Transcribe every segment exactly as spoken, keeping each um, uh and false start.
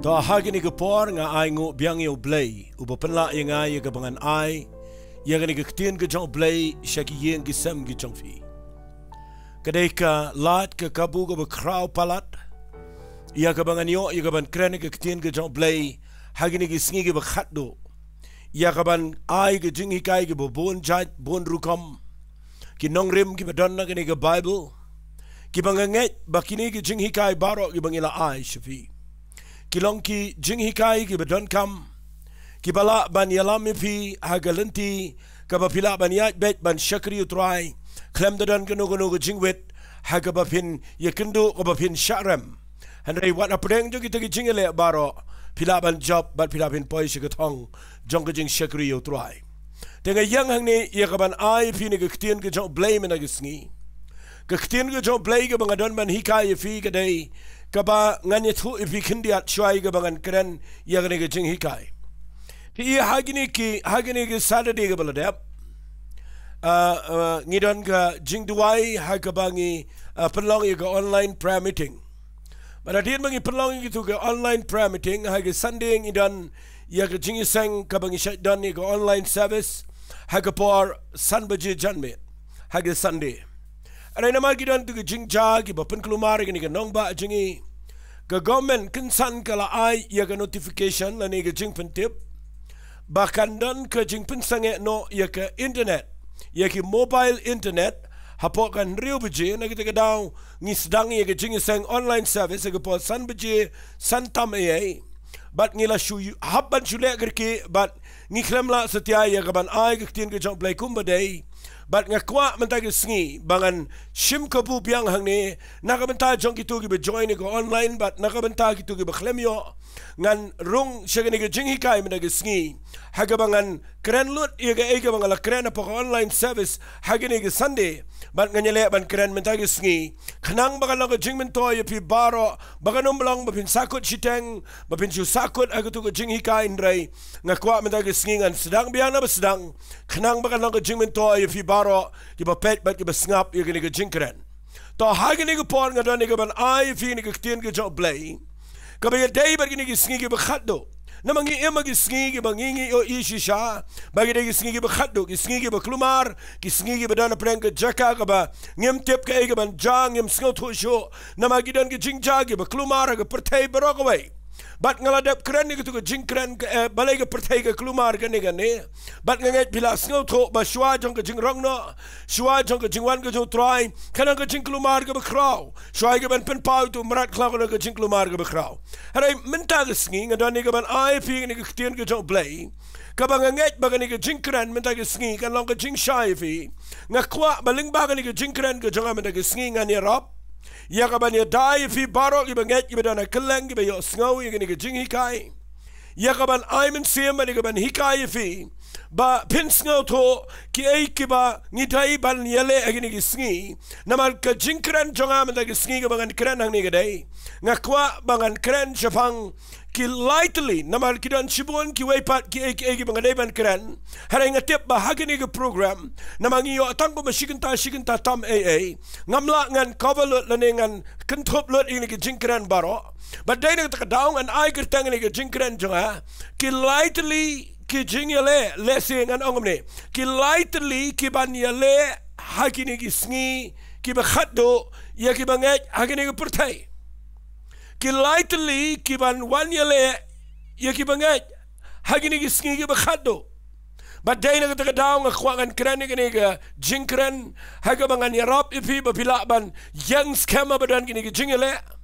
To ha kine ki por nga ai nguh biang ïa U Blei, uba pynlah ïa nga ïa kaba ngan ai ïa kane ka ktien ka jong U Blei sha ki ïing ki sem ki jong phi. Ka dei ka lad ka kabu kaba khraw palat ïa kaba ngan ïoh ïa kaban kren ïa ka ktien ka jong U Blei ha kine ki sngi kiba khatduh, ïa kaban ai ka jinghikai kiba bun jait bun rukom, ki nongrim kiba don na kane ka Baibl, kiba nga ngeit ba kine ki jinghikai baroh kiba ngi la ai sha phi ki long ki jinghikai kiba donkam, kiba lah ban ïalam ïa phi ha ka lynti kaba phi lah ban ïaid beit ban shakri U Trai khlem da don kano kano ka jingwit ha kaba phin ïakynduh, kaba phin shah rem. Hynrei wat hapdeng jong kita ki jingïaleh baroh phi lah ban jop bad phi lah phin poi sha ka thong jong ka jingshakri ïa U Trai. Te nga ïeng hangne ïa kaban ai ïa phi ne ka ktien ka jong U Blei mynta ka sngi. Ka ktien ka jong U Blei kaba nga don ban hikai ïa phi ka dei kaba ngan ïathuh ïa phi khyndiat shuwa ïa kaba ngan kren ïa kane ka jinghikai. Phi ïa ha kine ki, ha kine ki Saturday kaba la dep, ah, ah, ngi don ka jingduwai ha kaba ngi, ah, pynlong ïa ka online prayer meeting. Bad hadien ba ngi pynlong ïa kitu ki online prayer meeting, ha ki Sunday ngi don ïa ka jingïaseng kaba ngi shait don ïa ka online service ha ka por san baje janmiet ha ki Sunday. Hynrei namar ki don tu ki jingjia kiba pynkulmar ïa kane ka nongbah jong ngi, ka government kynsan ka la ai ïa ka notification lane ka jingpyntip ba kan don ka jingpynsangeh noh ïa ka internet, ïa ki mobile internet, hapoh ka hynriew baje. Na kita ki daw ngi sdang ïa ka jingïaseng online service ha ka por san baje san tam eiei. Bad ngi la shu hap ban shu leh kyrkieh bad ngi khlem lah satia ïa kaban ai ka ktien ka jong U Blei kumba dei. Bad nga kwah mynta ka sngi ba ngan shim kabu biang hangne na ka bynta jong kitu kiba join ïa ka online bad na ka bynta kitu kiba khlem ïoh. Ngan rung sha kane ka jinghikai mynta ka sngi ha kaba ngan kren lut ïa kaei kaba nga la kren hapoh ka online service ha kane ka Sunday. Bad ngan ïaleh ban kren mynta ka sngi khnang ba kan long ka jingmyntoi ïa phi baroh, ba kan ym long ba phin sahkut shiteng, ba phin shu sahkut ha katu ka jinghikai. Hynrei nga kwah mynta ka sngi ngan sdang biang na ba sdang khnang ba kan long ka jingmyntoi ïa phi baroh kiba peit bad kiba sngap ïa kane ka jingkren. To ha kane ka por nga don ïa kaban ai ïa phi ne ka ktien ka jong U Blei kaba ïadei bad kine ki sngi kiba khatduh. Namar ngi im ha ki sngi kiba ngi, ngi ïohi shisha ba ki dei ki sngi kiba khatduh, ki sngi kiba kulmar, ki sngi kiba don hapdeng ka jaka kaba ngim tip kaei kaban jia, ngim sngewthuh shuh. Namar ki don ki jingjia kiba kulmar ha ka pyrthei baroh kawei. Bad nga la dep kren ïa katu ka jingkren ka, eh, balei ka pyrthei ka kulmar kane kane. Bad nga ngeit phi la sngewthuh ba shuwa jong ka jingrong noh, shuwa jong ka jingwan ka jong U Trai, ka long ka jingkulmar kaba khraw. Shuwa ïa kaban pynpaw ïa utu u mrad khlaw ka long ka jingkulmar kaba khraw. Hynrei mynta ka sngi nga don ïa kaban ai ïa phi kane ka ktien ka jong U Blei kaba nga ngeit ba kane ka jingkren mynta ka sngi kan long ka jingshai ïa phi. Nga kwah ba lyngba kane ka jingkren ka jong nga mynta ka sngi ngan ïarap ïa kaban ïada ïa phi baroh kiba ngeit, kiba don ha kylleng, kiba ïohsngew ïa kane ka jinghikai, ïa kaban ai mynsiem bad ïa kaban hikai ïa phi ba phin sngewthuh kiei kiba ngi dei ban ïaleh ha kine ki sngi. Namar ka jingkren jong nga mynta ki sngi kaba ngan kren hangne ka dei, nga kwah ba ngan kren shaphang ki lai tylli, namar ki don shibun kiwei pat kiei kiei kiba nga dei ban kren. Hynrei nga tip ba ha kane ka program, namar ngi ïoh tang kumba shi kynta shi kynta tam eiei, ngam lah ngan cover lut lane ngan kynthup lut ïa kine ki jingkren baroh. Bad dei na kata ka daw ngan ai kyrteng ïa kane ka jingkren jong nga, ki lai tylli ki jingïaleh, lehse ngan ong kumne, ki lai tylli kiban ïaleh ha kine ki sngi kiba khatduh ïa kiba ngeit ha kane ka pyrthei. Ki lai tylli kiban wan ïaleh ïa kiba ngeit ha kine ki sngi kiba khatduh. Bad dei na kata ka daw nga kwah ngan kren ïa kane ka jingkren ha kaba ngan ïarap ïa phi ba phi lah ban ïeng skhem haba don kine ki jingïaleh.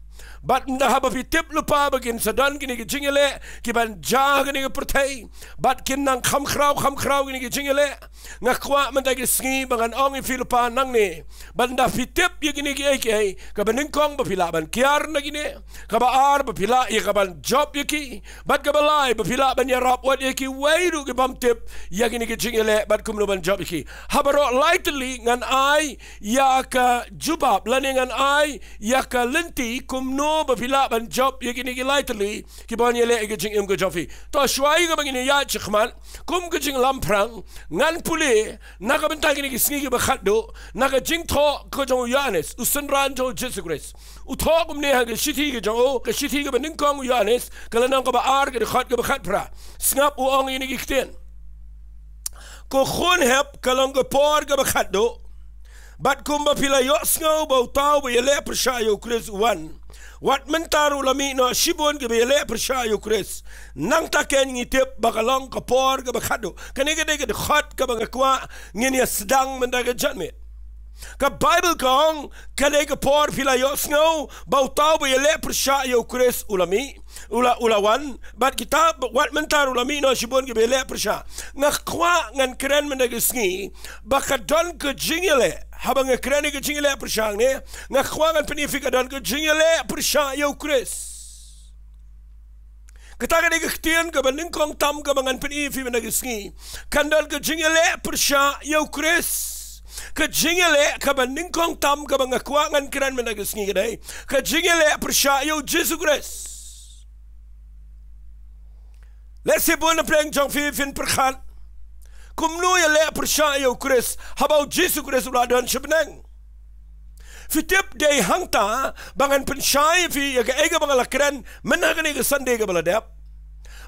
Bad ynda haba phi tip lypa ba kin sa don kine ki jingïaleh kiban jia ha kane ka pyrthei, bad kin nang kham khraw kham khraw kine ki jingïaleh, nga kwah mynta ki sngi ba ngan ong ïa phi lypa nangne. Bad ynda phi tip ïa kine kiei kiei, kaba nyngkong ba phi lah ban kiar na kine, kaba ar ba phi lah ïa kaban jop ïa ki, bad kaba lai ba phi lah ban ïarap wat ïa kiwei ruh ki bym tip ïa kine ki jingïaleh bad kumno ban jop ïa ki. Ha baroh lai tylli ngan ai ïa ka jubab lane ngan ai ïa ka lynti kum kumno ba phi lah ban jop ïa kine ki lai tylli kiba wan ïaleh ïa ka jingim ka jong phi. To shuwa ïa kaba ngin ïaid shakhmat kum ka jinglamphrang, ngan pule na ka bynta kine ki sngi kiba khatduh, na ka jingthoh ka jong u Ïoannis, u synran jong u Jisu Khrist. U thoh kumne ha ka shithi ka jong u, ka shithi kaba nyngkong u Ïoannis, ka lynnong kaba ar, ka dkhot kaba khatphra. Sngap u ong ïa kine ki ktien: Ko khun hep, ka long ka por kaba khatduh. Bad kumba phi la ïohsngew ba uta uba ïaleh pyrshah ïa u Khrist u wan, wat mynta ruh la mih noh shibun kiba ïaleh pyrshah ïa u Khrist. Nangta kein ngi tip ba ka long ka por kaba khatduh. Kane ka dei ka dkhot kaba nga kwah ngin ïa sdang mynta ka janmiet. Ka Baibl ka ong, ka dei ka por phi la ïohsngew ba uta uba ïaleh pyrshah ïa u Khrist u la mih, u la, u la wan, bad kita, wat mynta ruh la mih noh shibun kiba ïaleh pyrshah. Nga kwah ngan kren mynta ka sngi ba ka don ka jingïaleh. Haba nga kren ïa ka jingïaleh pyrshah ne, nga kwah ngan pyni ïa phi ka don ka jingïaleh pyrshah ïa u Khrist. Kata ka dei ka ktien kaba nyngkong tam kaba ngan pyni ïa phi mynta ka sngi. Kan don ka jingïaleh pyrshah ïa u Khrist. Ka jingïaleh kaba nyngkong tam kaba nga kwah ngan kren mynta ka sngi ka dei ka jingïaleh pyrshah ïa u Jisu Khrist. Lehse bun na pdeng jong phi phin pyrkhat, kumno ïaleh pyrshah ïa u Khrist haba u Jisu Khrist u la don sha bneng? Phi tip, dei hangta ba ngan pynshai ïa phi ïa kaei kaba nga la kren mynta kane ka Sunday kaba la dep,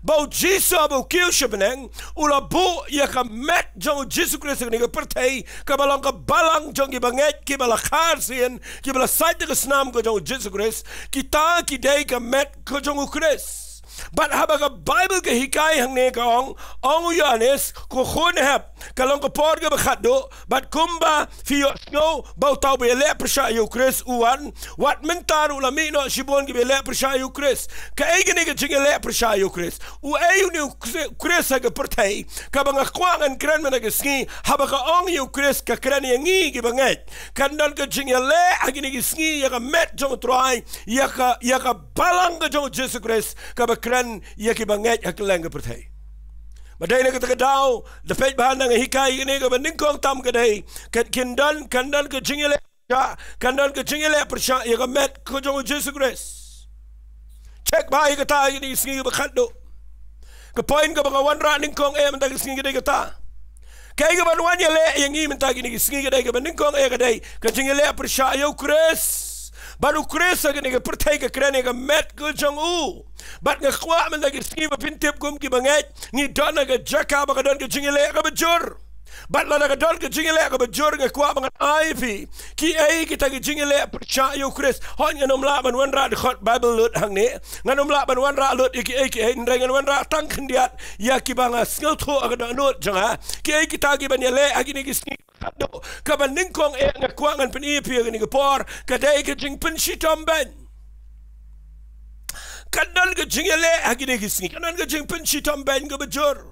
ba u Jisu haba u kiew sha bneng, u la buh ïa ka met jong u Jisu Khrist ha kane ka pyrthei kaba long ka balang jong kiba ngeit, kiba la kha arsien, kiba la sait da ka snam ka jong u Jisu Khrist. Kita ki dei ka met ka jong u Khrist. Bad haba ka Baibl ka hikai hangne ka ong, ong u Ïoannis, ko khun hep, ka long ka por kaba khatduh, bad kumba phi ïohsngew ba uta uba ïaleh pyrshah ïa u Khrist u wan, wat mynta ruh la mih noh shibun kiba ïaleh pyrshah ïa u Khrist. Kaei kane ka jingïaleh pyrshah ïa u Khrist? Uei une u Khrist ha ka pyrthei kaba nga kwah ngan kren mynta ka sngi? Haba ka ong ïa u Khrist, ka kren ïa ngi kiba ngeit. Kan don ka jingïaleh ha kine ki sngi ïa ka met jong u Trai, ïa ka, ïa ka balang ka jong u Jisu Khrist kaba kren ïa kiba ngeit ha kylleng ka pyrthei. Ba dei na kata ka daw, da peit bha na nga hikai kane kaba nyngkong tam ka dei, kan, kin don, kan don ka jingïaleh pyrshah, kan don ka jingïaleh pyrshah ïa ka met ka jong u Jisu Khrist. Check bha ïa kata ha kine ki sngi kiba khatduh. Ka point kaba nga wanrah nyngkong eh mynta ka sngi ka dei kata. Kaei kaban wan ïaleh ïa ngi mynta kine ki sngi ka dei, kaba nyngkong eh ka dei ka jingïaleh pyrshah ïa u Khrist. Bad u Khrist ha kane ka pyrthei ka kren ïa ka met ka jong u. Bad nga kwah mynta ki sngi ba phin tip kum kiba ngeit, ngi don ha ka jaka ba ka don ka jingïaleh kaba jur. Bad lada ka don ka jingïaleh kaba jur, nga kwah ba ngan ai ïa phi kiei kita ki jingïaleh pyrshah ïa u Khrist. Hooid, ngan ym lah ban wanrah dkhot Baibl lut hangne. Ngan ym lah ban wanrah lut ïa kiei kiei, hynrei ngan wanrah tang khyndiat ïa kiba nga sngewthuh ha ka dohnud jong nga. Kiei kita kiban ïaleh ha kine ki sngi khatduh? Kaba nyngkong eh nga kwah ngan pyni ïa phi ha kane ka por, ka dei ka jingpynshitom beiñ. Kan don ka jingïaleh ha kine ki sngi, kan don ka jingpynshitom beiñ kaba jur.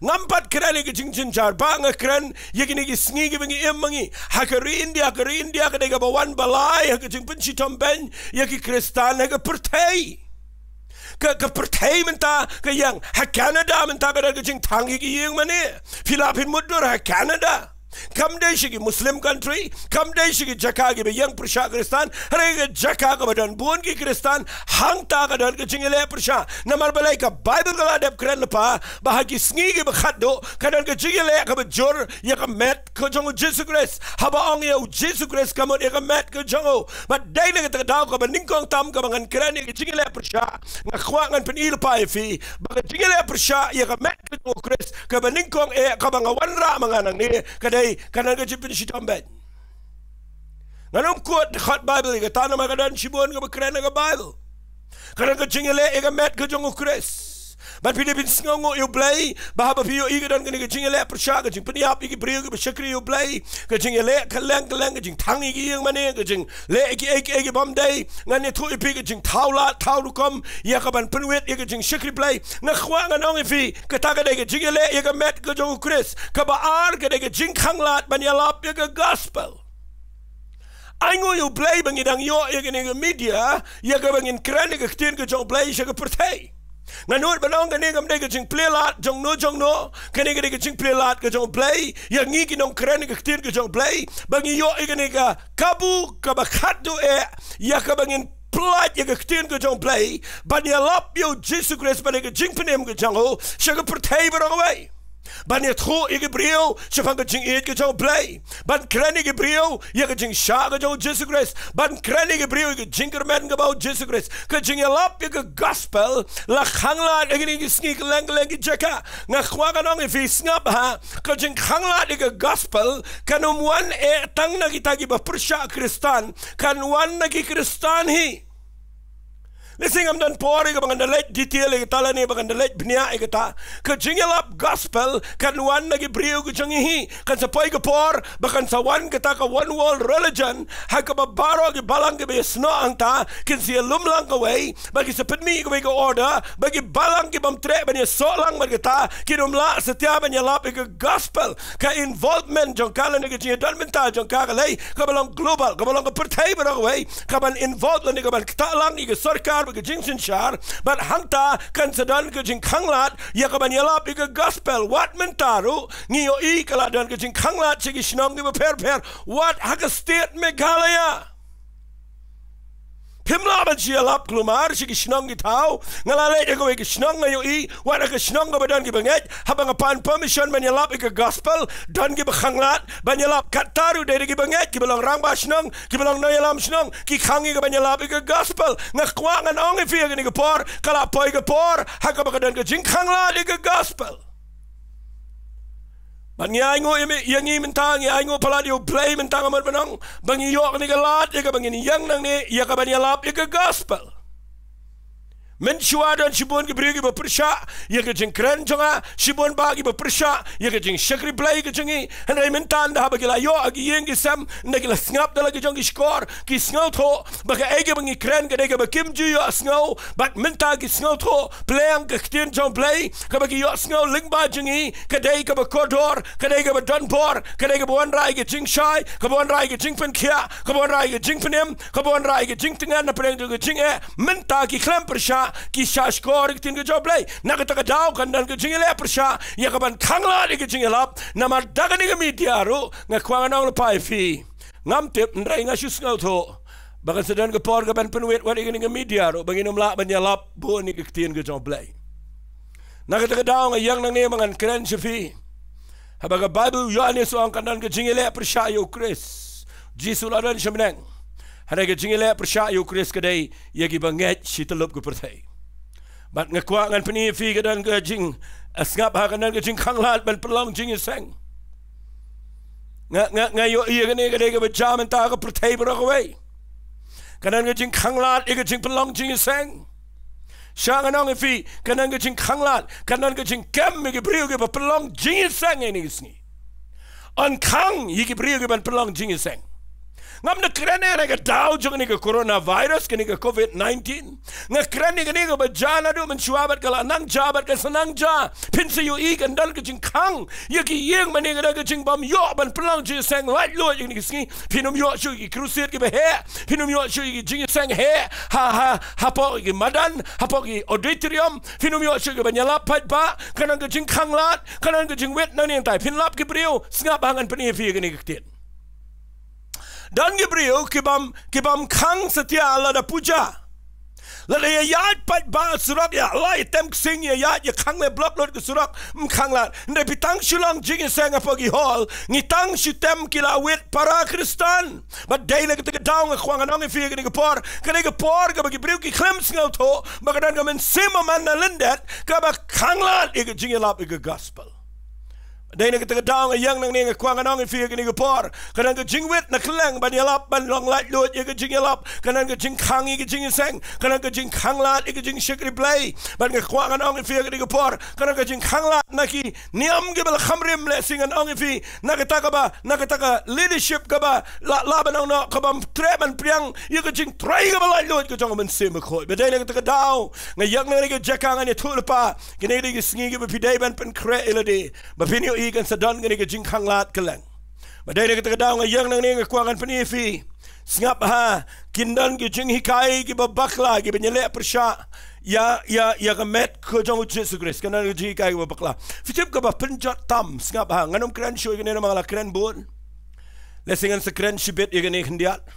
Ngam pat kren ïa ka jingjynjar, ba nga kren ïa kine ki sngi kiba ngi im ma ngi. Ha ka ri India, ka ri India ka dei kaba wan ba lai ha ka jingpynshitom beiñ ïa ki Khristan ha ka pyrthei. Ka, ka pyrthei mynta ka ïeng. Ha Canada mynta ka don ka jingthang ïa ki ïing mane. Phi lah phin mutdur ha Canada. Kam dei sha ki Muslim country, kam dei sha ki jaka kiba ïeng pyrshah Khristan, hynrei ka jaka kaba don bun ki Khristan, hangta ka don ka jingïaleh pyrshah. Namar balei? Ka Baibl ka la dep kren lypa ba ha ki sngi kiba khatduh ka don ka jingïaleh kaba jur ïa ka met ka jong u Jisu Khrist. Haba ong ïa u Jisu Khrist ka mut ïa ka met ka jong u. Bad dei na kata ka daw kaba nyngkong tam kaba ngan kren ïa ka jingïaleh pyrshah, nga kwah ngan pyni lypa ïa phi ba ka jingïaleh pyrshah ïa ka met ka jong u Khrist kaba nyngkong eh kaba nga wanrah ma nga nangne ka dei, ka don ka jingpynshitom beiñ. Ngan ym quote dkhot Baibl ïa kata namar ka don shibun kaba kren ha ka Baibl. Ka don ka jingïaleh ïa ka met ka jong u Khrist. Bad phi dei phin sngewnguh ïa u Blei ba haba phi ïohi ka don kane ka jingïaleh pyrshah, ka jingpynïap ïa ki briew kiba shakri ïa u Blei, ka jingïaleh kylleng kylleng, ka jingthang ïa ki ïing mane, ka jingleh ïa kiei kiei kibym dei. Ngan ïathuh ïa phi ka jingthaw lad thaw rukom ïa kaban pynwit ïa ka jingshakri Blei. Nga kwah ngan ong ïa phi, kata ka dei ka jingïaleh ïa ka met ka jong u Khrist. Kaba ar ka dei ka jingkhanglad ban ïalap ïa ka gospel. Ainguh ïa u Blei ba ngi dang ïoh ïa kane ka media ïa kaba ngin kren ïa ka ktien ka jong u Blei sha ka pyrthei. Nga nud ban ong kane kam dei ka jingplie lad jong no jong no, kane ka dei ka jingplie lad ka jong u Blei ïa ngi ki nongkren ïa ka ktien ka jong u Blei, ba ngi ïoh ïa kane ka kabu kaba khatduh eh ïa kaba ngin pyllait ïa ka ktien ka jong U Blei, ban ïalap ïa U Jisu Khrist bad ïa ka jingpynim ka jong u sha ka pyrthei baroh kawei. Ban ïathuh ïa ki briew shaphang ka jingïeit ka jong U Blei. Ban kren ïa ki briew ïa ka jingshah ka jong U Jisu Khrist. Ban kren ïa ki briew ïa ka jingkyrmen kaba U Jisu Khrist. Ka jingïalap ïa ka gospel la khanglad ïa kine ki sngi kylleng kylleng ki jaka. Nga kwah ban ong ïa phi, sngap ha, ka jingkhanglad ïa ka gospel kan ym wan eh tang na kita kiba pyrshah Khristan, kan wan na ki Khristan hi. Lehse ngam don por ïa kaba ngan da leit detail ïa kata lane ba ngan da leit bniah ïa kata. Ka jingïalap gospel kan wan na ki briew ka jong ngi hi. Kan sa poi ka por ba kan sa wan kata ka one world religion, ha kaba baroh ki balang kiba ïasnoh hangta kin sa ïalum lang kawei, ba ki sa pynmih kawei ka order, ba ki balang ki bym treh ban ïasoh lang bad kata kin ym lah satia ban ïalap ïa ka gospel. Ka involvement jong ka lane ka jingïadon bynta jong ka, ka lei kaba long global, kaba long ka pyrthei baroh kawei, kaban involve lane kaban ktah lang ïa ka sorkar bad ka jingsynshar. Bad hangta kan sa don ka jingkhanglad ïa kaban ïalap ïa ka gospel. Wat mynta ruh ngi ïohi ka la don ka jingkhanglad sha ki shnong kiba pher pher, wat ha ka state Meghalaya. Phim lah ban shu ïalap kulmar sha ki shnong ki thaw. Nga la leit ha kawei ka shnong, nga ïohi wat ha ka shnong kaba don kiba ngeit, haba nga pan permission ban ïalap ïa ka gospel, don kiba khanglad ban ïalap. Katta ruh dei da kiba ngeit, kiba long rangbah shnong, kiba long nongïalam shnong, ki khang ïa ka ban ïalap ïa ka gospel. Nga kwah ngan ong ïa phi ha kane ka por, ka la poi ka por ha kaba ka don ka jingkhanglad ïa ka gospel. Bad ngi ainguh ïa mi, ïa ngi mynta, ngi ainguh palat ïa U Blei mynta, nga mut ban ong ba ngi ïoh kane ka lad ïa kaba ngin ïeng nangne ïa kaban ïalap ïa ka gospel. Mynshuwa don shibun ki briew kiba pyrshah ïa ka jingkren jong nga, shibun bah kiba pyrshah ïa ka jingshakri Blei ka jong ngi. Hynrei mynta ynda haba ki la ïoh ha ki ïing ki sem, ynda ki la sngap da la ki jong ki shkor, ki sngewthuh ba kaei kaba ngi kren ka dei kaba kim ju ïohsngew. Bad mynta ki sngewthuh, pyrshang ka ktien jong U Blei kaba ki ïohsngew lyngba jong ngi ka dei kaba kordor, ka dei kaba donbor, ka dei kaba wanrah ïa ka jingshai, kaba wanrah ïa ka jingpynkhiah, kaba wanrah ïa ka jingpynim, kaba wanrah ïa ka jingtngen na pdeng jong ka jingeh. Mynta ki khlem pyrshah, ki shah shkor ïa ka ktien ka jong U Blei. Na kata ka daw kan don ka jingïaleh pyrshah ïa kaban khanglad ïa ka jingïalap. Namar da kane ka media ruh nga kwah ngan ong lypa ïa phi, ngam tip, hynrei nga shu sngewthuh ba kan sa don ka por kaban pynwit wat ïa kane ka media ruh ba ngin ym lah ban ïalap bun ïa ka ktien ka jong U Blei. Na kata ka daw nga ïeng nangne ba ngan kren sha phi. Haba ka Baibl u Ïoannis u ong kan don ka jingïaleh pyrshah ïa U Khrist. Jisu la don sha bneng. Hynrei ka jingïaleh pyrshah ïa U Khrist ka dei ïa kiba ngeit shi tyllup ka pyrthei. Bad nga kwah ngan pyni ïa phi, ka don ka jing, eh, sngap ha, ka don ka jingkhanglad ban pynlong jingïaseng. Nga, nga, nga ïohi ïa kane ka dei kaba jia mynta ha ka pyrthei baroh kawei. Ka don ka jingkhanglad ïa ka jingpynlong jingïaseng. Shah ngan ong ïa phi, ka don ka jingkhanglad, ka don ka jingkem ïa ki briew kiba pynlong jingïaseng ha kine ki sngi. Yn khang ïa ki briew kiban pynlong jingïaseng. Ngam da kren ïa kane ka daw jong kane ka coronavirus, kane ka covid nineteen. Nga kren ïa kane kaba jia naduh mynshuwa bad ka la nang jia bad ka sa nang jia. Phin sa ïohi kan don ka jingkhang ïa ki ïing mane, ka don ka jingbym ïoh ban pynlong jingïaseng laitluid ha kine ki sngi. Phin ym ïoh shuh ïa ki crusade kiba heh. Phin ym ïoh shuh ïa ki jingïaseng heh ha, ha, hapoh ki madan, hapoh ki auditorium. Phin ym ïoh shuh ïa ki ban ïalap paidbah. Ka don ka jingkhanglad, ka don ka jingwit nangne nangtai. Phin lap ki briew, sngap ha, ngan pyni ïa phi kane ka ktien. Don ki briew kibym, kibym khang satia lada puja. Lada ïa ïaid paidbah surok, ïa la ïa tem ksing, ïa ïaid ïa khang leh block lut ka surok, ym khanglad. Hynrei phi tang shu long jingïaseng hapoh ki hall, ngi tang shu tem ki la wit para Khristan. Bad dei na kata ka daw nga kwah ngan ong ïa phi ha kane ka por, ka dei ka por kaba ki briew ki khlem sngewthuh ba ka don ka mynsiem bymman na lyndet kaba khanglad ïa ka jingïalap ïa ka gospel. Dei na kata ka daw nga ïeng nangne, nga kwah ngan ong ïa phi ha kane ka por, ka don ka jingwit na kylleng ban ïalap, ban long laitluid ïa ka jingïalap. Ka don ka jingkhang ïa ka jingïaseng, ka don ka jingkhanglad ïa ka jingshakri Blei. Bad nga kwah ngan ong ïa phi ha kane ka por, ka don ka jingkhanglad na ki niam kiba la kham rim, lehse ngan ong ïa phi, na kata kaba, na kata ka leadership kaba la, la ban ong noh, kaba ym treh ban pdiang ïa ka jingtrei kaba laitluid ka jong ka Mynsiem Bakhuid. Bad dei na kata ka daw nga ïeng na kane ka jaka, ngan ïathuh lypa, kine ki dei ki sngi kiba phi dei ban pynkhreh ïa lade, ba phin ïohi kan sa don kane ka jingkhanglad kylleng. Bad dei na kata ka daw nga ïeng nangne, nga kwah ngan pyni ïa phi. Sngap ha, kin don ki jinghikai kiba bakla, kiba ïaleh pyrshah ïa, ïa, ïa ka met ka jong U Jisu Khrist. Kin don ki jinghikai kiba bakla. Phi tip kaba pynjot tam, sngap ha, ngan ym kren shuh ïa kane namar nga la kren bun. Lehse ngan sa kren shibit ïa kane khyndiat.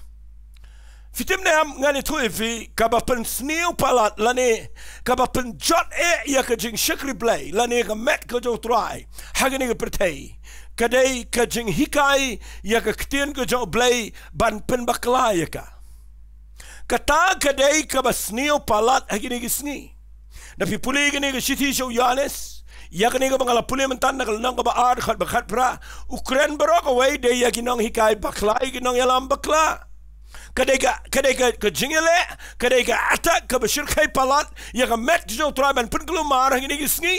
Phi tip ne em, ngan ïathuh ïa phi, kaba pynsniew palat lane kaba pynjot eh ïa ka jingshakri Blei lane ka met ka jong U Trai ha kane ka pyrthei, ka dei ka jinghikai ïa ka ktien ka jong U Blei ban pynbakla ïa ka. Kata ka dei kaba sniew palat ha kine ki sngi. Da phi pule kane ka shithi sha u Ïoannis, ïa kane kaba nga la pule mynta na ka lynnong kaba ar, khat ba khatphra, u kren baroh kawei dei ïa ki nonghikai bakla, ïa ki nongïalam bakla. Ka dei ka, ka dei ka, ka jingïaleh, ka dei ka attack kaba shyrkhei palat ïa ka met jong U Trai ban pynkulmar ha kine ki sngi.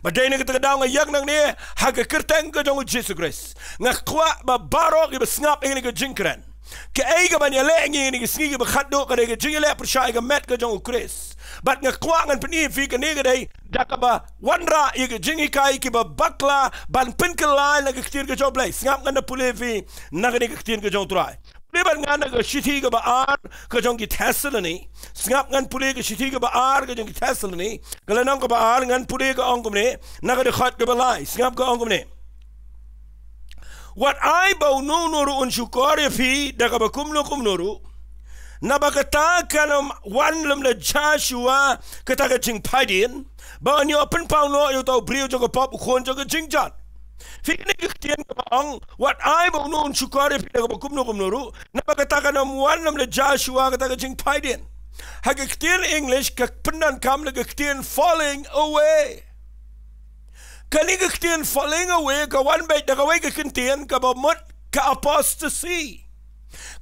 Ba dei na kata ka daw nga ïeng nangne ha ka kyrteng ka jong U Jisu Khrist, nga kwah ba baroh kiba sngap ïa kane ka jingkren, kaei kaban ïaleh ïa ngi ha kine ki sngi kiba khatduh ka dei ka jingïaleh pyrshah ïa ka met ka jong U Khrist. Bad nga kwah ngan pyni ïa phi kane ka dei da kaba wanrah ïa ka jinghikai kiba bakla ban pynkylla na ka ktien ka jong U Blei. Sngap, ngan da pule ïa phi na kane ka ktien ka jong U Trai. Pule bad nga na ka shithi kaba ar ka jong ki Thessaloni. Sngap, ngan pule ka shithi kaba ar ka jong ki Thessaloni, ka lynnong kaba ar, ngan pule, ka ong kumne, na ka dkhot kaba lai. Sngap, ka ong kumne: Wat ai ba uno uno ruh un shukor ïa phi da kaba kumno kumno ruh, naba kata kan ym wan lymda jia shuwa kata ka jingphaidien, ba yn ïoh pynpaw noh ïa uta u briew jong ka pop, u khun jong ka jingjot. Phi, kane ka ktien kaba ong, wat ai ba uno un shukor ïa phi da kaba kumno kumno ruh, naba kata kan ym wan lymda jia shuwa kata ka jingphaidien, ha ka ktien English ka pyndonkam da ka ktien falling away. Kane ka ktien falling away ka wan beit da kawei ka kyntien kaba mut ka apostasy.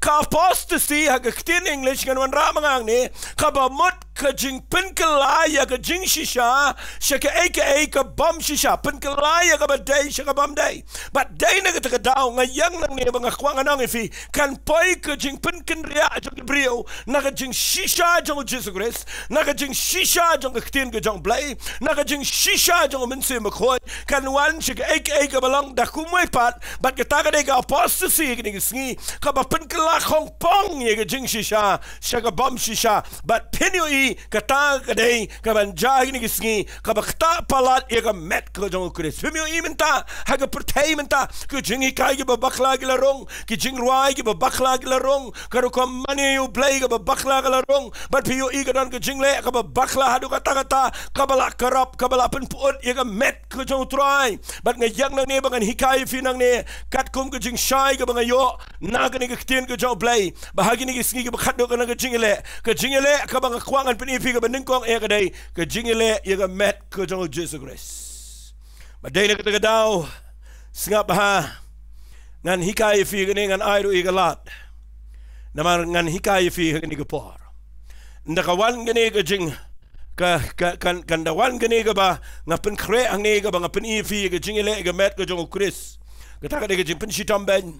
Ka apostasy ha ka ktien English ngan wanrah ma nga hangne, kaba mut ka jingpynkylla ïa ka jingshisha sha kaei kaei ka bym shisha, pynkylla ïa kaba dei sha ka bym dei. Bad dei na kata ka daw nga ïeng nangne ba nga kwah ngan ong ïa phi, kan poi ka jingpynkynriah jong ki briew na ka jingshisha jong U Jisu Khrist, na ka jingshisha jong ka ktien ka jong U Blei, na ka jingshisha jong U Mynsiem Bakhuid, kan wan sha kaei kaei kaba long da kumwei pat. Bad kata ka dei ka apostasy ha kine ki sngi, kaba pynkylla khongpong ïa ka jingshisha sha ka bym shisha. Bad phin ïohi kata ka dei kaban jia ha kine ki sngi, kaba ktah palat ïa ka met ka jong U Khrist. Phim ïohi mynta ha ka pyrthei mynta, ki jinghikai kiba bakla ki la rung, ki jingrwai kiba bakla ki la rung, ka rukom mane ïa U Blei kaba bakla ka la rung. Bad phi ïohi ka don ka jingleh kaba bakla haduh katta katta, kaba la corrupt, kaba la pynput ïa ka met ka jong U Trai. Bad nga ïeng nangne ba ngan hikai ïa phi nangne katkum ka jingshai kaba nga ïoh na kane ka ktien ka jong U Blei, ba ha kine ki sngi kiba khatduh ka don ka jingïaleh, ka jingïaleh kaba nga kwah ngan pyni ïa phi kaba nyngkong eh ka dei ka jingïaleh ïa ka met ka jong U Jisu Khrist. Ba dei na kata ka daw, sngap bha, ngan hikai ïa phi kane, ngan ai ruh ïa ka lad, namar ngan hikai ïa phi ha kane ka por. Ynda ka wan kane ka jing, ka, ka, kan, kan da wan kane kaba nga pynkhreh hangne, kaba nga pyni ïa phi ka jingïaleh ïa ka met ka jong U Khrist. Kata ka dei ka jingpynshitom beiñ,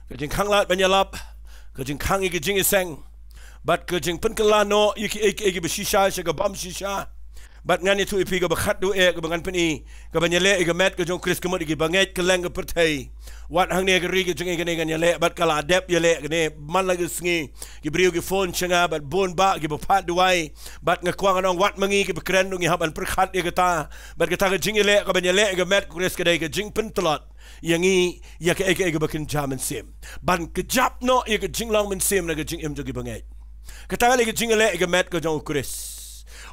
ka jingkhang lad ban ïalap, ka jingkhang ïa ka jingïaseng, bad ka jingpynkylla noh ïa kiei kiei kiba shisha sha ka bym shisha. Bad ngan ïathuh ïa phi kaba khatduh eh kaba ngan pyni, kaban ïaleh ïa ka met ka jong U Khrist ka mut ïa kiba ngeit kylleng ka pyrthei. Wat hangne ha ka ri ka jong ngi kane ngan ïaleh, bad ka la dep ïaleh kane man la ka sngi. Ki briew ki phone sha nga bad bun bah kiba phah duwai. Bad nga kwah ngan ong, wat ma ngi kiba kren ruh ngi hap ban pyrkhat ïa kata. Bad kata ka jingïaleh kaban ïaleh ïa ka met U Khrist ka dei ka jingpyntlot ïa ngi ïa kaei kaei kaba kynja mynsiem, ban kjap noh ïa ka jinglong mynsiem na ka jingim jong kiba ngeit. Kata ka dei ka jingïaleh ïa ka met ka jong U Khrist.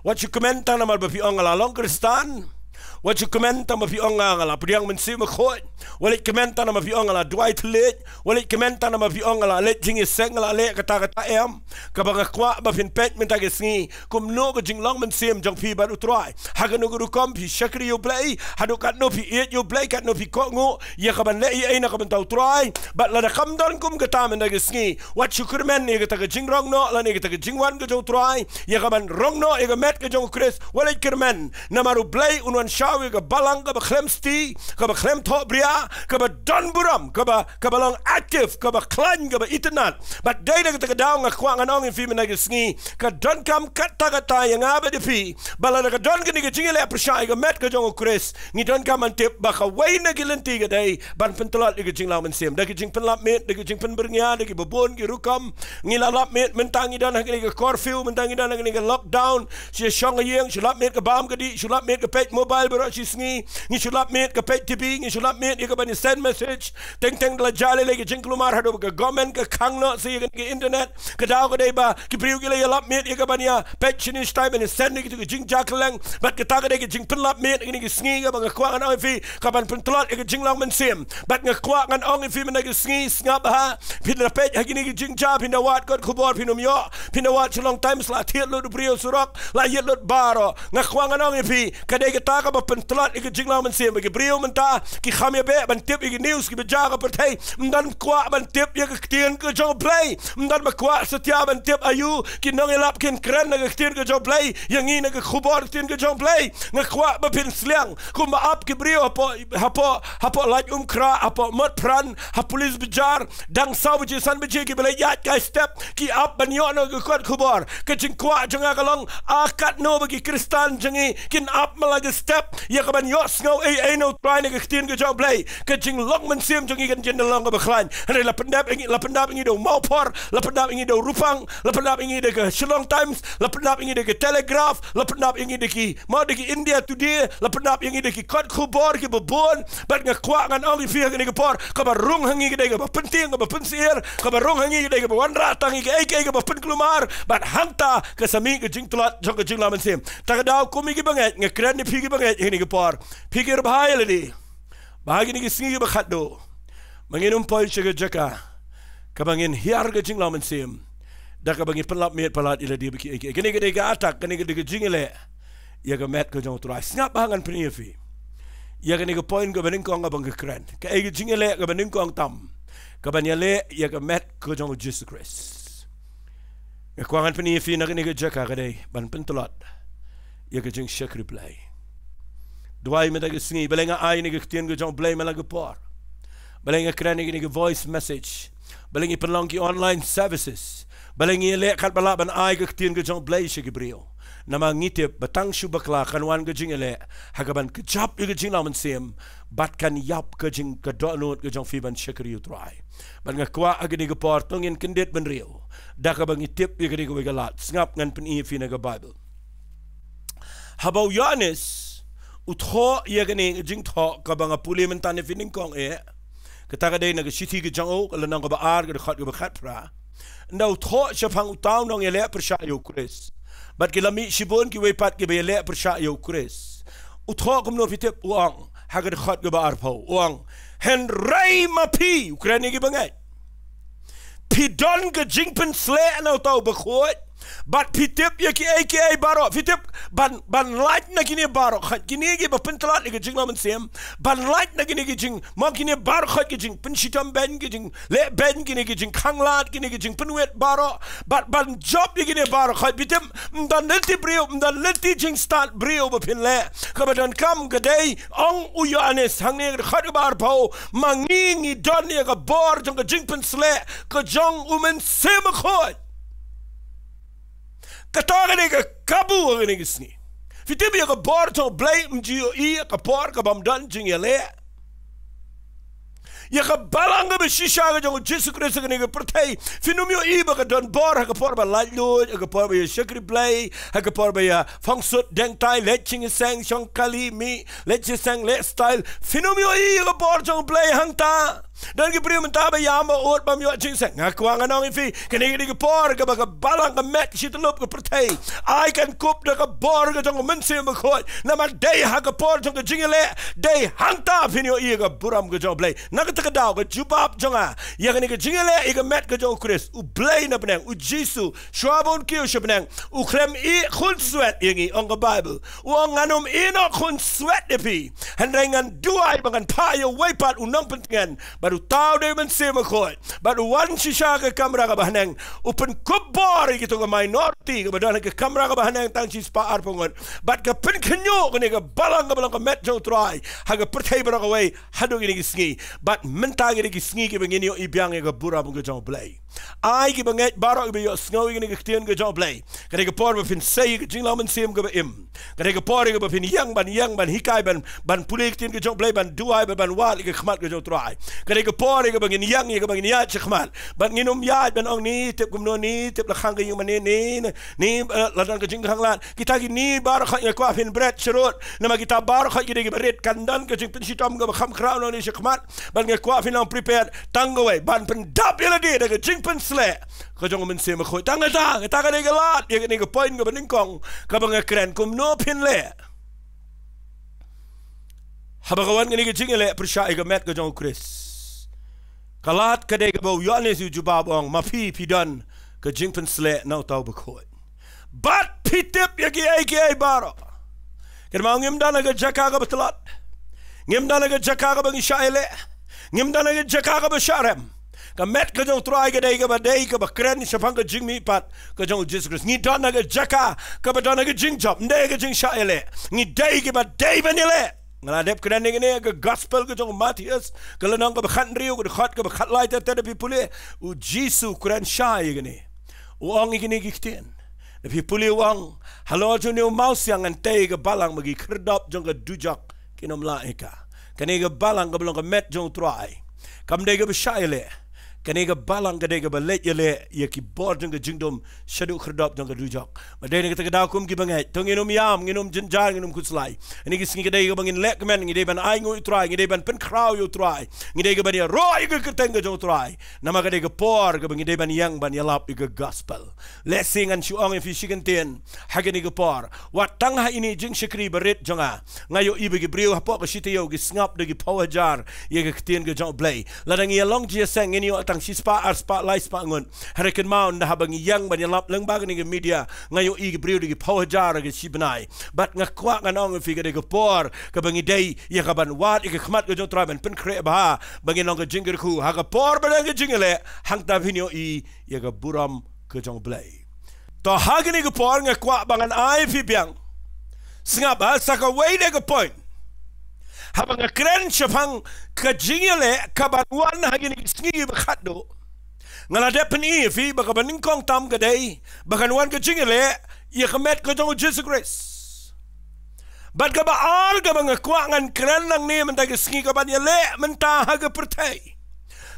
Wat shu kmen tang namar ba phi ong nga la long Khristan. Wat shu kmen tang ba phi ong nga, nga la pdiang Mynsiem Bakhuid. Wat leit kmen tang namar phi ong nga la duwai thylliej. Wat leit kmen tang namar phi ong nga la leit jingïaseng, nga la leh kata kata, em. Kaba nga kwah ba phin peit mynta ka sngi, kumno ka jinglong mynsiem jong phi bad U Trai. Ha kano ka rukom phi shakri ïa U Blei, haduh katno phi ïeit ïa U Blei, katno phi kohnguh ïa kaban leh ei ei na ka bynta U Trai. Bad lada kam don kum kata mynta ka sngi, wat shu kyrmen ïa kata ka jingrong noh lane kata ka jingwan ka jong U Trai, ïa kaban rong noh ïa ka met ka jong U Khrist. Wat leit kyrmen, namar U Blei un wan shaw ïa ka balang kaba khlem sti, kaba khlem thohbria, kaba don burom, kaba, kaba long active, kaba khlaiñ, kaba itynnad. Bad dei na kata ka daw nga kwah ngan ong ïa phi mynta ka sngi, ka donkam katta katta ïa nga bad ïa phi, ba lada ka don kane ka jingïaleh pyrshah ïa ka met ka jong U Khrist, ngi donkam ban tip ba kawei na ki lynti ka dei ban pyntlot ïa ka jinglong mynsiem, da ka jingpynlap miet, da ka jingpynbyrngia, da kiba bun ki rukom. Ngi la lap miet, mynta ngi don ha kane ka curfew, mynta ngi don ha kane ka lockdown. Shu shong ha ïing, shu lap miet ka bam ka dih, shu lap miet ka peit mobile, baroh shi sngi, ngi shu lap miet ka page T V, ngi shu lap miet ïa ka ban ïa send message, teng teng da la jia lei lei ka jingkulmar haduh ba ka government ka khang noh sa ïa ka internet, ka daw ka dei ba ki briew ki la ïa lap miet ïa ka ban ïa peit shini shatai ban ïa send ïa kito ki jingjia kylleng, bad kata ka dei ka jingpynlap miet ïa kine ki sngi kaba nga kwah ngan ong ïa phi, ka ban pyntlot ïa ka jinglong mynsiem. Bad nga kwah ngan ong ïa phi mynta ka sngi, sngap bha, phin da peit ha kine ki jingjia, phin da wad kot khubor, phin ym ïoh, phin da wad Shillong Times, la thied lut u briew surok, la ïit lut baroh. Nga kwah ngan ong ïa phi, ka dei kata kaba pyntlot ïa ka jinglong mynsiem, ba ki briew mynta ki kham ïa beh ban tip ïa ki news kiba jia ha ka pyrthei, ym don kwah ban tip ïa ka ktien ka jong U Blei, ym don ba kwah satia ban tip aïu ki nongïalap kin kren na ka ktien ka jong U Blei ïa ngi na ka khubor ktien ka jong U Blei. Nga kwah ba phin sliang, kumba ap ki briew hapoh, hapoh, hapoh Laitumkhrah, hapoh Motphran, ha Police Bazar, dang saw baje san baje kiba la ïaid kai step, ki ap ban ïoh noh ka kot khubor. Ka jingkwah jong nga ka long, a katno ba ki Khristan jong ngi kin ap man la ka step ïa ka ban ïohsngew ei ei na U Trai na ka ktien ka jong U Blei. Ka jinglong mynsiem jong ngi kan jin da long kaba khlaiñ. Hynrei la pyndap ïa ngi, la pyndap ïa ngi da u Mawphor, la pyndap ïa ngi da u Ruphang, la pyndap ïa ngi da ka Shillong Times, la pyndap ïa ngi da ka Telegraph, la pyndap ïa ngi da ki, mo, da ki India Today, la pyndap ïa ngi da ki kot khubor kiba bun. Bad nga kwah ngan ong ïa phi ha kane ka por, kaba rung ha ngi ka dei kaba pyntieng, kaba pynsyier, kaba rung ha ngi ka dei kaba wanrah tang ïa kaei kaei kaba pynkulmar. Bad hangta ka sa mih ka jingtlot jong ka jinglong mynsiem. Ta ka daw kum ïa ki bangeit, nga kren ïa phi ki bangeit ha kane ka por, phi ki ribhai lade, ba ha kine ki sngi kiba khatduh, ba ngin ym poi sha ka jaka kaba ngin hiar ka jinglong mynsiem da kaba ngin pynlap miet palat ïa lade ba kiei kiei. Kane ka dei ka attack, kane ka dei ka jingïaleh ïa ka met ka jong U Trai. Sngap bha, ngan pyni ïa phi ïa kane ka point kaba nyngkong kaba nga kren. Kaei ka jingïaleh kaba nyngkong tam kaban ïaleh ïa ka met ka jong U Jisu Khrist? Nga kwah ngan pyni ïa phi na kane ka jaka ka dei ban pyntlot ïa ka jingshakri Blei. Duwai mynta ka sngi, balei nga ai ïa kane ka ktien ka jong U Blei man la ka por, balei nga kren ïa kane ka voice message, balei ngi pynlong ki online services, balei ngi ïaleh katba lah ban ai ka ktien ka jong U Blei sha ki briew. Namar ngi tip ba tang shu bakla kan wan ka jingïaleh ha kaban kjap ïa ka jinglong mynsiem, bad kan ïap ka jing, ka dohnud ka jong phi ban shakri U Trai. Bad nga kwah ha kane ka por to ngin kyndit bynriew da kaba ngi tip ïa kane kawei ka lad. Sngap, ngan pyni ïa phi na ka Baibl. Haba u Ïoannis u thoh ïa kane ka jingthoh kaba nga pule mynta ïa phi nyngkong eh, kata ka dei na ka shithi ka jong u, ka lynnong kaba ar, ka dkhot kaba khatphra. Ynda u thoh shaphang uta u nongïaleh pyrshah ïa U Khrist, bad ki la mih shibun kiwei pat kiba ïaleh pyrshah ïa U Khrist. U thoh kumno, phi tip? U ong ha ka dkhot kaba arphew, u ong, hynrei ma phi, u kren ïa ki bangeit, phi don ka jingpynshlur na uta u bakhuid, bad phi tip ïa kiei kiei baroh, phi tip, ban, ban lait na kine baroh khoit, kine kiba pyntlot ïa ka jinglong mynsiem, ban lait na kine ki jing, mo, kine baroh khoit, ki jingpynshitom beiñ, ki jingleh beiñ, kine ki jingkhanglad, kine ki jingpynwit baroh, bad ban jop ïa kine baroh khoit, phi tip, ym don lynti briew, ym don lynti jingstad briew ba phin leh kaba donkam. Ka dei, ong u Ïoannis hangne, ka dkhot kaba arphew, ma ngi ngi don ïa ka bor jong ka jingpynshlur ka jong U Mynsiem Bakhuid. Kata ka dei ka kabu ha kane ka sngi. Phi tip, ïa ka bor jong U Blei ym ju ïohi ha ka por kaba ym don jingïaleh. Ïa ka balang kaba shisha ka jong U Jisu Khrist ha kane ka pyrthei, phin ym ïohi ba ka don bor ha ka por ba laitluid, ha ka por ba ïa shakri Blei, ha ka por ba ïa phong sut deng tai, leit jingïaseng, shong kali, mih, leit jingïaseng, leh style. Phin ym ïohi ïa ka bor jong U Blei hangta. Don ki briew mynta ba ïam ba ud, bym ïoh jingïaseng. Nga kwah ngan ong ïa phi, kane ka dei ka por kaba ka balang ka met shi tyllup ka pyrthei ai kan kup da ka bor ka jong U Mynsiem Bakhuid. Namar dei ha ka por jong ka jingïaleh, dei hangta phin ïohi ïa ka burom ka jong U Blei. Na kata ka daw, ka jubab jong nga ïa kane ka jingïaleh ïa ka met ka jong U Khrist, U Blei na bneng, U Jisu, shuwa ba un kiew sha bneng, u khlem ïeh khunswet ïa ngi, ong ka Baibl. U ong, ngan ym ïeh noh khunswet ïa phi, hynrei ngan duwai ba ngan phah ïa uwei pat u nongpyntngen, bad uta u dei U Mynsiem Bakhuid, bad u wan shisha ha ka kamra kaba haneng, u pynkup bor ïa kito ka minority kaba don ha ka kamra kaba haneng tang shispah arphew ngut, bad ka pynkhynñiuh kane ka balang kaba long ka met jong U Trai ha ka pyrthei baroh kawei haduh kine ki sngi. Bad mynta kine ki sngi kiba ngin ïohi biang ïa ka burom ka jong U Blei. Ai ki bangeit baroh kiba ïohsngew ïa kane ka ktien ka jong U Blei, ka dei ka por ba phin sei ïa ka jinglong mynsiem kaba im. Ka dei ka por ïa kaba phin ïeng ban, ïeng ban hikai, ban, ban pule ïa ka ktien ka jong U Blei, ban duwai, ban, ban wad ïa ka khmat ka jong U Trai. Ka Ka dei ka por ïa kaba ngin ïeng, ïa kaba ngin ïaid shakhmat. Bad ngin ym ïaid ban ong ni tip kumno, ni tip la khang ka ïing mane, ni, ni, eh, la don ka jingkhanglad. Kita kine baroh nga kwah phin bret sharud. Namar kita baroh ki dei kiba rit, kan don ka jingpynshitom kaba kham khraw nangne shakhmat. Bad nga kwah phin long prepared tang kawei ban pyndap ïa lade da ka jingpynsleh ka jong u Mynsiem Bakhuid. Tang kata, kata ka dei ka lad ïa kane ka point kaba nyngkong kaba nga kren, kumno phin leh haba ka wan kane ka jingïaleh pyrshah ïa ka met ka jong u Khrist. Ka lad ka dei kaba u Ïoannis u jubab, u ong, ma phi phi don ka jingpynsleh na uta u Bakhuid. Bad phi tip ïa kiei kiei baroh. Kynmaw, ngim don ha ka jaka kaba tlot. Ngim don ha ka jaka kaba ngi shah ïaleh. Ngim don ha ka jaka kaba shah rem. Ka met ka jong u Trai ka dei kaba dei kaba kren shaphang ka jingmihpat ka jong u Jisu Khrist. Ngi don ha ka jaka kaba don ha ka jingjop, ym dei ka jingshah ïaleh. Ngi dei kiba dei ban ïaleh. Nga la dep kren ïa kane ha ka gospel ka jong u Mathaios, ka lynnong kaba khathynriew, ka dkhot kaba khatlai ter ter, da phi pule, u Jisu u kren shai ïa kane. U ong ïa kine ki ktien. Da phi pule u ong, halor jong une u mawsiang ngan tei ïa ka balang, ba ki khyrdop jong ka dujok kin ym lah ïa ka. Kane ka balang kaba long ka met jong u Trai, kam dei kaba shah ïaleh. Kane ka balang ka dei kaba leit ïaleh ïa ki bor jong ka jingdum shaduh khyrdop jong ka dujok. Bad dei na kata ka daw, kum ki bangeit, to ngin ym ïam, ngin ym jynjar, ngin ym khuslai. Kine ki sngi ka dei kaba ngin leh kmen, ngi dei ban ainguh ïa u Trai, ngi dei ban pynkhraw ïa u Trai, ngi dei kaba ban ïaroh ïa ka kyrteng ka jong u Trai. Namar ka dei ka por kaba ngi dei ban ïeng ban ïalap ïa ka gospel. Lehse ngan shu ong ïa phi shi kyntien ha kane ka por. Wat tang ha ine i jingshakri barit jong nga, nga ïohi ba ki briew hapoh ka shi taïew ki sngap da ki phew hajar ïa ka ktien ka jong u Blei. Lada ngi ïalong jingïaseng ngin ïoh tang shispah, arspah, laispah ngut. Hynrei kynmaw, ynda haba ngi ïeng ban ïalap lyngba kane ka media, nga ïohi ki briew da ki phew hajar ha ka shi bnai. Bad nga kwah ngan ong ïa phi, ka dei ka por kaba ngi dei ïa ka ban wad ïa ka khmat ka jong u Trai, ban pynkhreh bha ba ngin long ka jingkyrkhu ha ka por ba dang ka jingïaleh, hangta phin ïohi ïa ka burom ka jong u Blei. To ha kane ka por nga kwah ba ngan ai phi biang, sngap ha, sa kawei de ka point. Haba nga kren shaphang ka jingïaleh kaban wan ha kine ki sngi kiba khatduh, nga la dep pyni ïa phi ba kaba nyngkong tam ka dei ba kan wan ka jingïaleh ïa ka met ka jong u Jisu Khrist. Bad kaba ar kaba nga kwah ngan kren nangne mynta ki sngi, kaban ïaleh mynta ha ka pyrthei.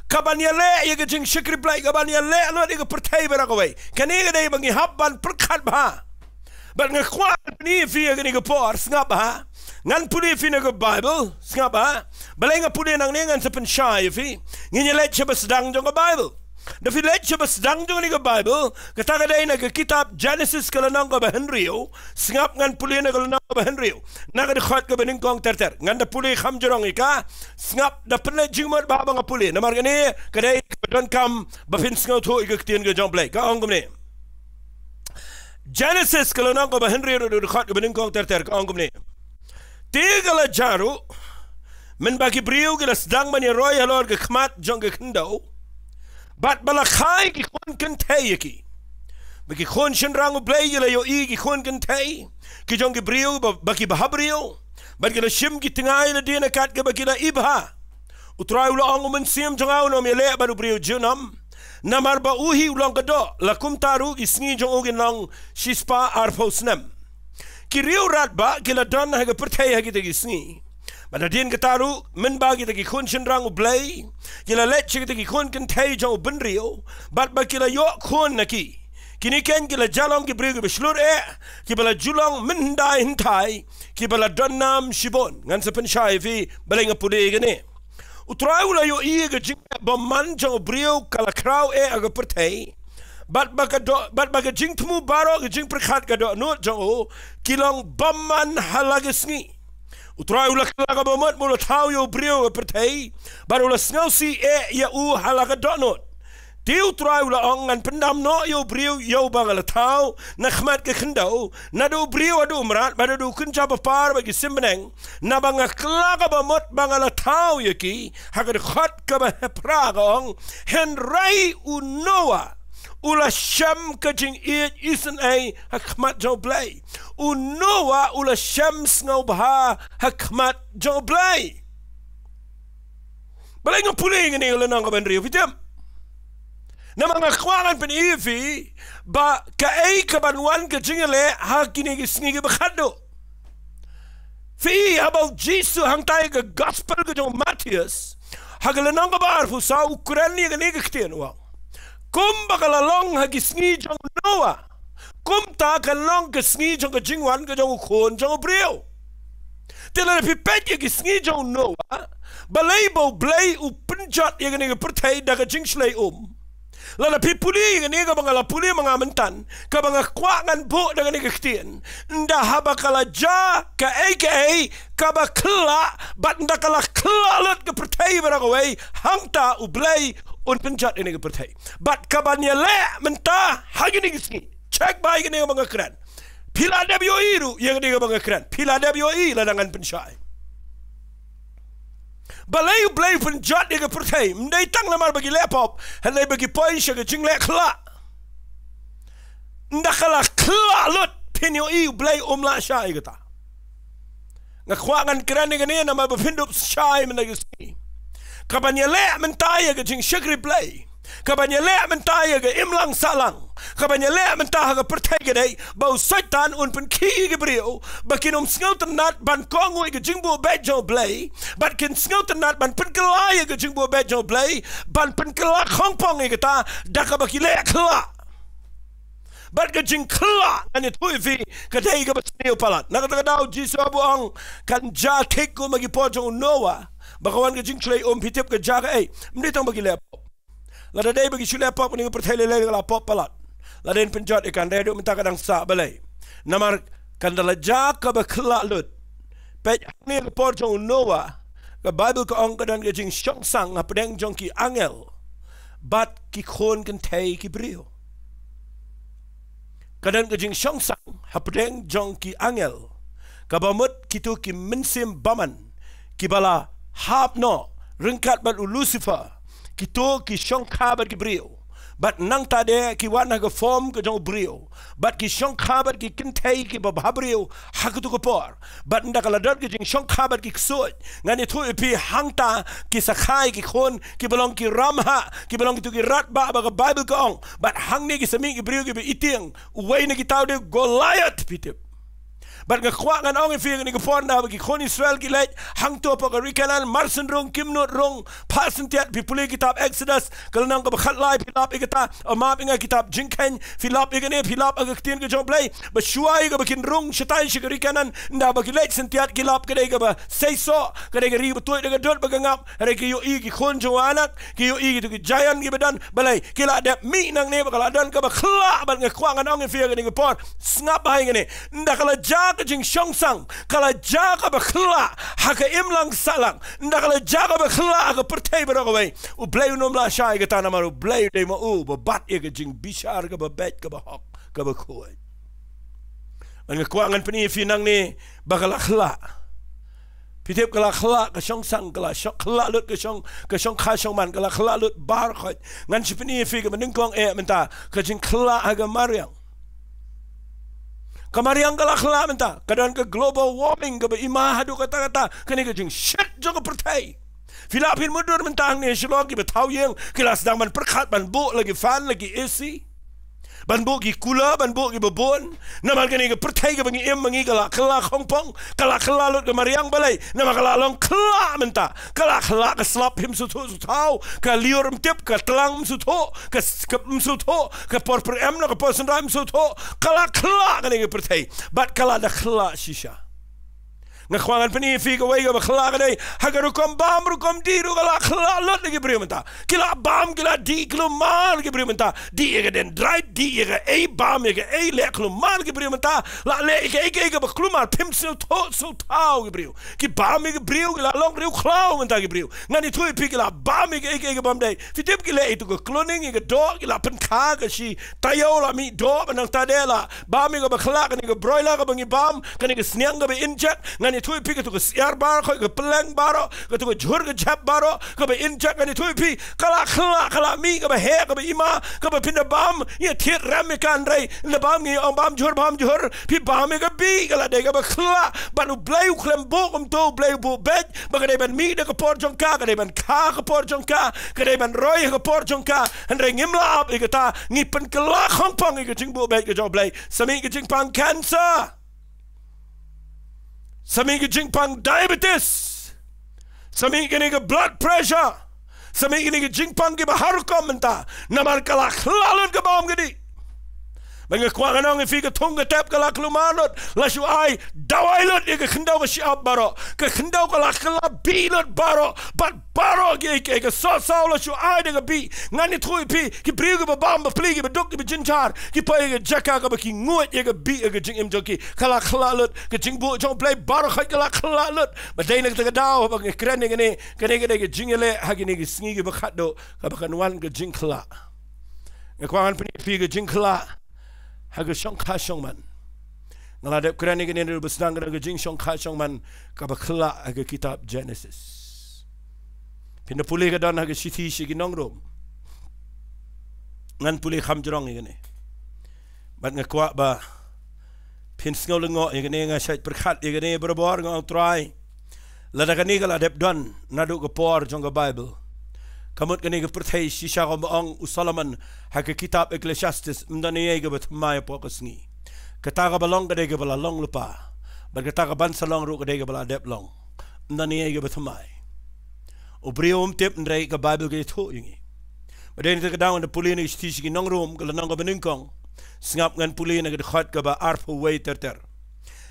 Kaban ïaleh ïa ka jingshakri Blei, kaban ïaleh lut ïa ka pyrthei baroh kawei. Kane ka dei ba ngi hap ban pyrkhat bha. Bad nga kwah ban pyni ïa phi ha kane ka por, sngap ha. Ngan pule ïa phi na ka Baibl, sngap ha. Balei nga pule nangne, ngan sa pynshai ïa phi. Ngin ïa leit sha ba sdang jong ka Baibl. Da phi leit sha ba sdang jong kane ka Baibl, kata ka dei na ka kitab Genesis ka lynnong kaba hynriew, sngap, ngan pule na ka lynnong kaba hynriew, na ka dkhot kaba nyngkong ter ter. Ngan da pule kham jrong ïa ka, sngap, da pynleit jingmut bha ba nga pule. Namar kane ka dei kaba donkam ba phin sngewthuh ïa ka ktien ka jong u Blei. Ka ong kumne. Genesis ka lynnong kaba hynriew, da ka dkhot kaba nyngkong ter ter, ka ong kumne. Te ka la jia ruh, mynba ki briew ki la sdang ban ïaroi halor ka khmat jong ka khyndew, bad ba la kha ïa ki khun kynthei ïa ki. Ba ki khun shynrang U Blei ki la ïohi ïa ki khun kynthei ki jong ki briew ba, ba kiba ha briew, bad ki la shim ki tnga ïa lade na kat kaba ki la ibha. U Trai u la ong, u mynsiem jong nga un ym ïaleh bad u briew junom, namar ba u hi u long ka doh, la kumta ruh ki sngi jong u kin long shispah arphew snem. Ki riew radbah ki la don ha ka pyrthei ha kita ki sngi. Bad hadien kata ruh, mynba kita ki khun shynrang U Blei ki la leit sha kita ki khun kynthei jong u bynriew, bad ba ki la ïoh khun na ki, kine keiñ ki la jia long ki briew kiba shlur eh, kiba la ju long mynhyndai hynthai, kiba la don nam shibun. Ngan sa pynshai ïa phi balei nga pule ïa kane. U Trai u la ïohi ïa ka jingbymman jong u briew ka la khraw eh ha ka pyrthei, bad ba ka doh, bad ba ka jingthmu baroh, ka jingpyrkhat, ka dohnud jong u ki long bymman ha la ka sngi. U Trai u la kylla kaba mut ba u la thaw ïa u briew ha ka pyrthei, bad u la sngewsih eh ïa u ha la ka dohnud. Te U Trai u la ong, ngan pyndam noh ïa u briew ïa uba nga la thaw na khmat ka khyndew, naduh u briew haduh u mrad, bad haduh u kynja bapar bad ki sim bneng, naba nga kylla kaba mut ba nga la thaw ïa ki. Ha ka dkhot kaba phra ka ong, hynrei u Noah u la shem ka jingïeit isynei ha khmat jong U Blei. U Noah u la shem sngewbha ha khmat jong U Blei. Balei nga pule ïa kane ka lynnong kaba hynriew, phi tip? Namar nga kwah ngan pyni ïa phi ba kaei kaban wan ka jingïaleh ha kine ki sngi kiba khatduh. Phi, haba u Jisu hangtai ha ka gospel ka jong u Mathaios, Ha ka lynnong kaba arphew saw u kren ïa kane ka ktien u ong, kumba ka la long ha ki sngi jong u Noah, kumta kan long ka sngi jong ka jingwan ka jong u Khun jong u briew. Te lada phi peit ïa ki sngi jong u Noah, balei ba u Blei u pynjot ïa kane ka pyrthei da ka jingshlei um? Lada phi pule ïa kane kaba nga la pule ma nga mynta, kaba nga kwah ngan buh da kane ka ktien, ynda haba ka la jia kaei kaei kaba khyllah, bad ynda ka la khyllah lut ka pyrthei baroh kawei, hangta u Blei un pynjot ïa kane ka pyrthei. Bad kaban ïaleh mynta ha kine ki sngi, check bha ïa kane kaba nga kren. Phi la dep ïohi ruh ïa kane kaba nga kren. Phi la dep ïohi lada ngan pynshai. Balei u Blei u pynjot ïa ka pyrthei? Ym dei tang namar ba ki leh pop, hynrei ba ki poi sha ka jingleh khyllah. Ynda ka la khyllah lut, phin ïohi u Blei um lah shah ïa kata. Nga kwah ngan kren ïa kane namar ba phin dup shai mynta ka sngi. Kaban ïaleh mynta ïa ka jingshakri Blei, kaban ïaleh mynta ïa ka imlang sahlang, kaban ïaleh mynta ha ka pyrthei ka dei ba u Soitan un pynkhih ïa ki briew ba kin ym sngewtynnat ban kohnguh ïa ka jingbuh beit jong u Blei, bad kin sngewtynnat ban pynkylla ïa ka jingbuh beit jong u Blei, ban pynkylla khongpong ïa kata da kaba ki leh khyllah. Bad ka jingkhyllah, ngan ïathuh ïa phi, ka dei kaba sniew palat. Na kata ka daw Jisu haba u ong kan jia thik kum ha ki por jong u Noah, ba ka wan ka jingshlei um, phi tip ka jia kaei? Ym dei tang ba ki leh pop. Lada dei ba ki shu leh pop, kane ka pyrthei lei lei ka la pop palat. Lada yn pynjot ïa ka, hynrei haduh mynta ka dang sah. Balei? Namar kan da la jia kaba khyllah lut. Peit hangne ha ka por jong u Noah, ka Baibl ka ong ka don ka jingshongsang hapdeng jong ki angel bad ki khun kynthei ki briew. Ka don ka jingshongsang hapdeng jong ki angel, kaba mut kito ki mynsiem bymman kiba la hap noh ryngkat bad u Lucifer, kito ki shongkha bad ki briew. Bad nangta de ki wan ha ka form ka jong u briew, bad ki shongkha bad ki kynthei kiba bhabriew ha kato ka por. Bad ynda ka la don ka jingshongkha bad ki ksuid, ngan ïathuh ïa phi, hangta ki sa kha ïa ki khun kiba long ki ramhah, kiba long kito ki radbah ba ka Baibl ka ong. Bad hangne ki sa mih ki briew kiba itieng, uwei na kita u dei Goliath, phi tip. Bad nga kwah ngan ong ïa phi, kane ka por naba ki khun Israel ki leit hangto hapoh ka ri Kanaan, mar syn rung kim nud rung, phah syntiat. Phi pule kitab Exodus ka lynnong kaba khatlai, phi lap ïa kata, map ïa nga, kitab Jingkheiñ, phi lap ïa kane, phi lap ha ka ktien ka jong u Blei, ba shuwa ïa kaba kin rung shatai sha ka ri Kanaan, ynda ba ki leit syntiat ki lap ka dei kaba seisoh, ka dei ka ri ba tuid da ka dud bad ka ngap, hynrei ki ïohi ki khun jong u anak, ki ïohi kito ki giant kiba don. Balei? Ki la dep mih nangne ba ka la don kaba khyllah. Bad nga kwah ngan ong ïa phi ha kane ka por, sngap bha ïa kane. Ynda ka la jia ka jingshongsang, ka la jia kaba khyllah ha ka imlang sahlang, ynda ka la jia kaba khyllah ha ka pyrthei baroh kawei, u Blei un ym lah shah ïa kata, namar u Blei u dei ma u ba bat ïa ka jingbishar kaba beit, kaba hok, kaba khuid. Bad nga kwah ngan pyni ïa phi nangne ba ka la khyllah. Phi tip, ka la khyllah ka shongsang, ka la shong, khyllah lut ka shong, ka shongkha shongman, ka la khyllah lut baroh khoit. Ngan shu pyni ïa phi kaba nyngkong eh mynta, ka jingkhyllah ha ka mariang. Ka mariang ka la khyllah mynta, ka don ka global warming kaba i ma haduh katta katta, kane ka jingshit jong ka pyrthei. Phi lah phin mutdur mynta hangne ha Shillong, kiba thaw ïing ki la sdang ban pyrkhat ban buh la ki fan, la ki A C, ban buh ki cooler, ban buh kiba bun. Namar kane ka pyrthei kaba ngi im ma ngi ka la khyllah khongpong, ka la khyllah lut ka mariang. Balei? Namar ka la long khyllah mynta. Ka la khyllah, ka slap phim sngewthuh sngewthaw, ka lyiur ym tip, ka tlang ym sngewthuh, ka s-, ka ym sngewthuh, ka por pyrem noh, ka por synrai ym sngewthuh. Ka la khyllah kane ka pyrthei, bad ka la da khyllah shisha. Nga kwah ngan pyni ïa phi kawei kaba khyllah ka dei ha ka rukom bam rukom dih ruh, ka la khyllah lut ïa ki briew mynta. Ki la bam, ki la dih kulmar ki briew mynta. Dih ïa ka dendrite, dih ïa kaei, bam ïa kaei, leh kulmar ki briew mynta. La leh ïa kaei kaei kaba kulmar, phim sngewthuh sngewthaw ki briew. Ki bam ïa ki briew, ki la long riewkhlaw mynta ki briew. Ngan ïathuh ïa phi, ki la bam ïa kaei kaei kaba ym dei. Phi tip, ki leh ïa kito ka cloning, ïa ka doh, ki la pynkha ka shi taïew, la mih doh, bad nangta de la bam ïa kaba khyllah, kane ka broiler kaba ngi bam, kane ka sniang kaba inject. Ngan ïathuh ïa phi, kato ka syiar baroh, ka pylleng baroh, kato ka jhur ka jhep baroh kaba inject, ngan ïathuh ïa phi, ka la khyllah, ka la mih kaba heh, kaba i ma, kaba phin da bam, ïa thied rem ïa ka, hynrei ynda bam ngi ong bam jhur, bam jhur, phi bam ïa ka bih, ka la dei kaba khyllah. Bad u Blei u khlem buh kumto, u Blei u buh beit, ba ka dei ban mih da ka por jong ka, ka dei ban kha ka por jong ka, ka dei ban roi ha ka por jong ka. Hynrei ngim lah ap ïa kata, ngi pynkylla khongpong ïa ka jingbuh beit ka jong u Blei. Sa mih ka jingpang cancer, sa mih ka jingpang diabetes, sa mih kane ka blood pressure, Sa mih kine ki jingpang kiba har rukom mynta. Namar ka la khla lut ka bam ka dih. Ba nga kwah ngan ong ïa phi, ka thong ka tep ka la khlumar lut. La shu ai dawai lut ïa ka khyndew ka shyiap baroh. Ka khyndew ka la, ka la bih lut baroh. Bad baroh kiei kiei, ka soh saw la shu ai da ka bih. Ngan ïathuh ïa phi, ki briew kiba bam bapli, kiba duk, kiba jynjar, ki poi ïa ka jaka kaba ki nguid ïa ka bih ïa ka jingim jong ki. Ka la khla lut. Ka jingbuh jong U Blei baroh khoit ka la khla lut. Bad dei na kata ka daw ba nga kren ïa kane, kane ka dei ka jingïaleh ha kine ki sngi kiba khatduh, kaba kan wan ka jingkhla. Nga kwah ngan pyni ïa phi ka jingkhla ha ka shongkha shongman. Nga la dep kren ïa kane naduh ba sdang, ka dei ka jingshongkha shongman kaba khla ha ka kitab Genesis. Phin da pule, ka don ha ka shithi sha ki nong Rom. Ngan pule kham jrong ïa kane. Bad nga kwah ba phin sngew lyngngoh ïa kane, nga shait pyrkhat ïa kane barabor, nga ong, Trai, lada kane ka la dep don naduh ka por jong ka Baibl, ka mut kane ka pyrthei, shisha kumba ong u Solomon ha ka kitab Ecclesiastes, ym don ei ei kaba thymmai hapoh ka sngi. Kata kaba long ka dei kaba la long lypa, bad kata ka ban sa long ruh ka dei kaba la dep long. Ym don ei ei kaba thymmai. U briew um tip, hynrei ka Baibl ka ïathuh ïa ngi. Bad dei na kata ka daw ngan da pule na ka shithi sha ki nong Rom, ka lynnong kaba nyngkong. Sngap, ngan pule na ka dkhot kaba arphew wei ter ter.